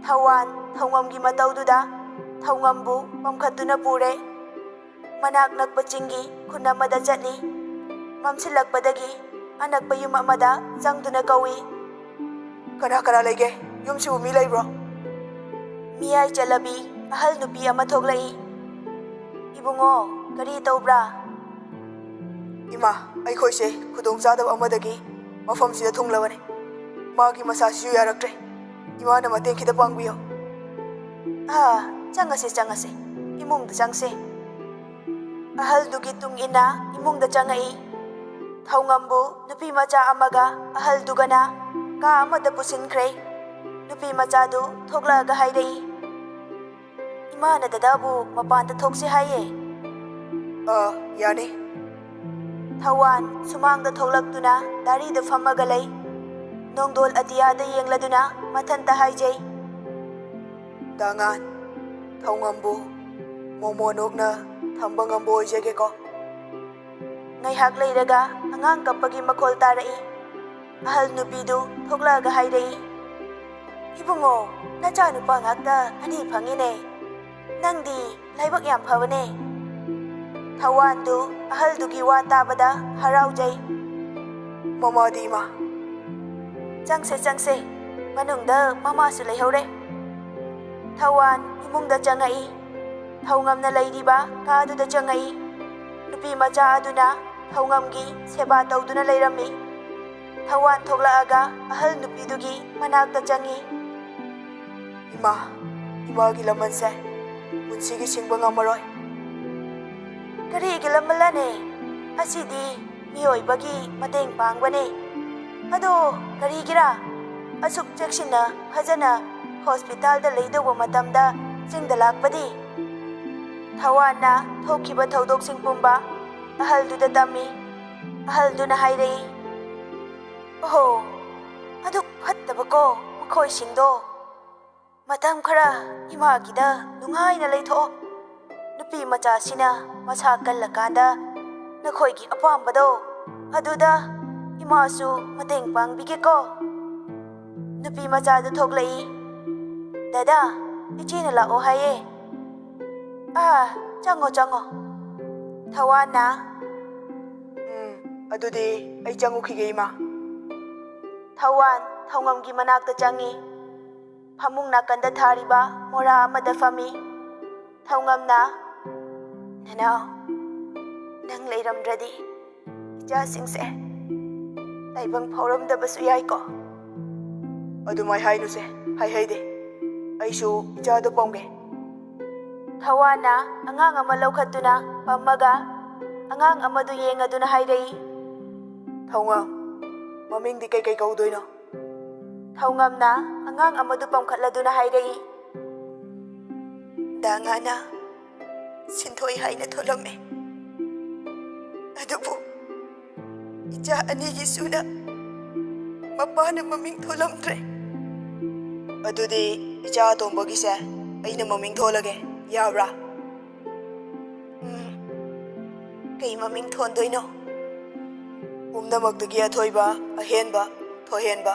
ꯊꯋꯥꯟ ꯊꯧꯉꯝꯒꯤ ꯃꯇꯧꯗꯨꯗ ꯊꯧꯉꯝꯕꯨ ꯄꯝꯈꯠꯇꯨꯅ ꯄꯨꯔꯦ꯫ ꯃꯅꯥꯛ ꯅꯛꯄ ꯆꯤꯡꯒꯤ ꯈꯨꯟ ꯑꯃꯗ ꯆꯠꯂꯤ꯫ ꯃꯝꯁꯤꯜꯂꯛꯄꯗꯒꯤ ꯑꯅꯛꯄ ꯌꯨꯝ ꯑꯃꯗ ꯆꯪꯗꯨꯅ ꯀꯧꯏ꯫ "ꯀꯅꯥ ꯀꯅꯥ ꯂꯩꯒꯦ? ꯌꯨꯝꯁꯤꯕꯨ ꯃꯤ ꯂꯩꯕ꯭ꯔꯣ?" ꯃꯤꯌꯥꯏ ꯆꯠꯂꯕꯤ ꯑꯍꯜ ꯅꯨꯄꯤ ꯑꯃ ꯊꯣꯛꯂꯛꯏ꯫ "ꯏꯕꯨꯡꯉꯣ, ꯀꯔꯤ ꯇꯧꯕ꯭ꯔꯥ?" "ꯏꯃꯥ, ꯑꯩꯈꯣꯏꯁꯦ ꯈꯨꯗꯣꯡꯆꯥꯗꯕ ꯑꯃꯗꯒꯤ ꯃꯐꯝꯁꯤꯗ ꯊꯨꯡꯂꯕꯅꯤ꯫ ꯃꯥꯒꯤ ꯃꯁꯥꯁꯤꯁꯨ ꯌꯥꯔꯛꯇ꯭ꯔꯦ꯫ ꯏꯃꯥꯅ ꯃꯇꯦꯡ ꯈꯤꯇ ꯄꯥꯡꯕꯤꯌꯣ꯫" "ꯑꯥ, ꯆꯪꯉꯁꯦ, ꯆꯪꯉꯁꯦ꯫ ꯏꯃꯨꯡꯗ ꯆꯪꯁꯦ꯫" ꯑꯍꯜꯗꯨꯒꯤ ꯇꯨꯡ ꯏꯟꯅ ꯏꯃꯨꯡꯗ ꯆꯪꯉꯛꯏ꯫ ꯊꯧꯉꯝꯕꯨ ꯅꯨꯄꯤ ꯃꯆꯥ ꯑꯃꯒ ꯑꯍꯜꯗꯨꯒꯅ ꯀꯥ ꯑꯃꯗ ꯄꯨꯁꯤꯟꯈ꯭ꯔꯦ꯫ ꯅꯨꯄꯤ ꯃꯆꯥꯗꯨ ꯊꯣꯛꯂꯛꯑꯒ ꯍꯥꯏꯔꯛꯏ, "ꯏꯃꯥꯅ ꯗꯗꯥꯕꯨ ꯃꯄꯥꯟꯗ ꯊꯣꯛꯁꯤ ꯍꯥꯏꯌꯦ꯫" "ꯑ, ꯌꯥꯅꯤ꯫" ꯊꯧꯋꯥꯟ ꯁꯨꯃꯥꯡꯗ ꯊꯣꯛꯂꯛꯇꯨꯅ ꯗꯥꯔꯤꯗ ꯐꯝꯃꯒ ꯂꯩ꯫ ꯅꯣꯡꯗꯣꯜ ꯑꯇꯤꯌꯥꯗ ꯌꯦꯡꯂꯗꯨꯅ ꯃꯊꯟꯇ ꯍꯥꯏꯖꯩ, "ꯗꯥꯉꯥꯟ, ꯊꯧꯉꯝꯕꯨ ꯃꯣꯃꯣꯅꯣꯛꯅ ꯊꯝꯕ ꯉꯝꯕ ꯑꯣꯏꯖꯒꯦꯀꯣ꯫" ꯉꯥꯏꯍꯥꯛ ꯂꯩꯔꯒ ꯑꯉꯥꯡ ꯀꯞꯄꯒꯤ ꯃꯈꯣꯜ ꯇꯥꯔꯛꯏ꯫ ꯑꯍꯜ ꯅꯨꯄꯤꯗꯨ ꯊꯣꯛꯂꯛꯑꯒ ꯍꯥꯏꯔꯛꯏ, "ꯏꯕꯨꯡꯉꯣ, ꯅꯆꯥꯅꯨꯄꯥ ꯉꯥꯛꯇ ꯑꯅꯤ ꯐꯪꯉꯤꯅꯦ꯫ ꯅꯪꯗꯤ ꯂꯥꯏꯕꯛ ꯌꯥꯝ ꯐꯕꯅꯦ꯫" ꯊꯧꯋꯥꯟꯗꯨ ꯑꯍꯜꯗꯨꯒꯤ ꯋꯥ ꯇꯥꯕꯗ ꯍꯔꯥꯎꯖꯩ꯫ "ꯃꯃꯥꯗꯤ, ꯏꯃꯥ?" "ꯆꯪꯁꯦ, ꯆꯪꯁꯦ꯫ ꯃꯅꯨꯡꯗ ꯃꯃꯥꯁꯨ ꯂꯩꯍꯧꯔꯦ꯫" ꯊꯧꯋꯥꯟ ꯏꯃꯨꯡꯗ ꯆꯪꯉꯛꯏ꯫ ꯊꯧꯉꯝꯅ ꯂꯩꯔꯤꯕ ꯀꯥꯗꯨꯗ ꯆꯪꯉꯛꯏ꯫ ꯅꯨꯄꯤ ꯃꯆꯥ ꯑꯗꯨꯅ ꯊꯧꯉꯝꯒꯤ ꯁꯦꯕꯥ ꯇꯧꯗꯨꯅ ꯂꯩꯔꯝꯃꯤ꯫ ꯊꯧꯋꯥꯟ ꯊꯣꯛꯂꯛꯑꯒ ꯑꯍꯜ ꯅꯨꯄꯤꯗꯨꯒꯤ ꯃꯅꯥꯛꯇ ꯆꯪꯉꯤ꯫ "ꯏꯃꯥ, ꯏꯃꯥꯒꯤ ꯂꯃꯟꯁꯦ ꯄꯨꯟꯁꯤꯒꯤ ꯁꯤꯡꯕ ꯉꯝꯃꯔꯣꯏ꯫" "ꯀꯔꯤꯒꯤ ꯂꯃꯜꯂꯅꯦ? ꯑꯁꯤꯗꯤ ꯃꯤꯑꯣꯏꯕꯒꯤ ꯃꯇꯦꯡ ꯄꯥꯡꯕꯅꯦ꯫ ꯑꯗꯣ ꯀꯔꯤꯒꯤꯔꯥ ꯑꯁꯨꯛ ꯆꯦꯛꯁꯤꯟꯅ ꯐꯖꯅ ꯍꯣꯁꯄꯤꯇꯥꯜꯗ ꯂꯩꯗꯧꯕ ꯃꯇꯝꯗ ꯆꯤꯡꯗ ꯂꯥꯛꯄꯗꯤ?" ꯊꯧꯋꯥꯟꯅ ꯊꯣꯛꯈꯤꯕ ꯊꯧꯗꯣꯛꯁꯤꯡ ꯄꯨꯝꯕ ꯑꯍꯜꯗꯨꯗ ꯇꯝꯃꯤ꯫ ꯑꯍꯜꯗꯨꯅ ꯍꯥꯏꯔꯛꯏ, "ꯑꯣꯍꯣ, ꯑꯗꯨꯛ ꯐꯠꯇꯕꯀꯣ ꯃꯈꯣꯏꯁꯤꯡꯗꯣ꯫ ꯃꯇꯝ ꯈꯔ ꯏꯃꯥꯒꯤꯗ ꯅꯨꯡꯉꯥꯏꯅ ꯂꯩꯊꯣꯛꯑꯣ꯫ ꯅꯨꯄꯤ ꯃꯆꯥꯁꯤꯅ ꯃꯁꯥ ꯀꯜꯂꯀꯥꯟꯗ ꯅꯈꯣꯏꯒꯤ ꯑꯄꯥꯝꯕꯗꯣ ꯑꯗꯨꯗ ꯏꯃꯥꯁꯨ ꯃꯇꯦꯡ ꯄꯥꯡꯕꯤꯒꯦꯀꯣ꯫" ꯅꯨꯄꯤ ꯃꯆꯥꯗꯨ ꯊꯣꯛꯂꯛꯏ꯫ "ꯗꯗꯥ, ꯏꯆꯦꯅ ꯂꯥꯛꯑꯣ ꯍꯥꯏꯌꯦ꯫" "ꯑꯥ, ꯆꯪꯉꯣ, ꯆꯪꯉꯣ꯫" ꯊꯧꯋꯥꯟꯅ, "ꯎꯝ, ꯑꯗꯨꯗꯤ ꯑꯩ ꯆꯪꯉꯨꯈꯤꯒꯦ, ꯏꯃꯥ꯫ ꯊꯧꯋꯥꯟ ꯊꯧꯉꯝꯒꯤ ꯃꯅꯥꯛꯇ ꯆꯪꯉꯤ꯫ ꯐꯃꯨꯡ ꯅꯥꯀꯟꯗ ꯊꯥꯔꯤꯕ ꯃꯣꯔꯥ ꯑꯃꯗ ꯐꯝꯃꯤ꯫ ꯊꯧꯉꯝꯅ, "ꯅꯅꯥꯎ, ꯅꯪ ꯂꯩꯔꯝꯗ꯭ꯔꯗꯤ ꯏꯆꯥꯁꯤꯡꯁꯦ ꯇꯥꯏꯕꯪ ꯐꯥꯎꯔꯝꯗꯕꯁꯨ ꯌꯥꯏꯀꯣ?" "ꯑꯗꯨꯃꯥꯏ ꯍꯥꯏꯅꯨꯁꯦ, ꯍꯥꯏꯍꯩꯗꯦ꯫ ꯑꯩꯁꯨ ꯏꯆꯥꯗꯣ ꯄꯝꯒꯦ꯫" ꯊꯧꯋꯥꯟꯅ ꯑꯉꯥꯡ ꯑꯃ ꯂꯧꯈꯠꯇꯨꯅ ꯄꯝꯃꯒ ꯑꯉꯥꯡ ꯑꯃꯗꯨ ꯌꯦꯡꯉꯗꯨꯅ ꯍꯥꯏꯔꯛꯏ, "ꯊꯧꯉꯝ, ꯃꯃꯤꯡꯗꯤ ꯀꯩꯀꯩ ꯀꯧꯗꯣꯏꯅꯣ?" ꯊꯧꯉꯝꯅ ꯑꯉꯥꯡ ꯑꯃꯗꯨ ꯄꯝꯈꯠꯂꯗꯨꯅ ꯍꯥꯏꯔꯛꯏ, "ꯗꯥ ꯉꯥꯅ ꯁꯤꯟꯊꯣꯏ ꯍꯥꯏꯅ ꯊꯣꯜꯂꯝꯃꯦ꯫ ꯑꯗꯨꯕꯨ ꯏꯆꯥ ꯑꯅꯤꯒꯤꯁꯨꯅ ꯃꯄꯥꯅ ꯃꯃꯤꯡ ꯊꯣꯜꯂꯝꯗ꯭ꯔꯦ꯫" "ꯑꯗꯨꯗꯤ ꯏꯆꯥ ꯑꯇꯣꯝꯕꯒꯤꯁꯦ ꯑꯩꯅ ꯃꯃꯤꯡ ꯊꯣꯜꯂꯒꯦ, ꯌꯥꯕ꯭ꯔꯥ?" "ꯎꯝ, ꯀꯩ ꯃꯃꯤꯡ ꯊꯣꯟꯗꯣꯏꯅꯣ?" "ꯄꯨꯝꯅꯃꯛꯇꯒꯤ ꯑꯊꯣꯏꯕ, ꯑꯍꯦꯟꯕ, ꯊꯣꯏꯍꯦꯟꯕ꯫"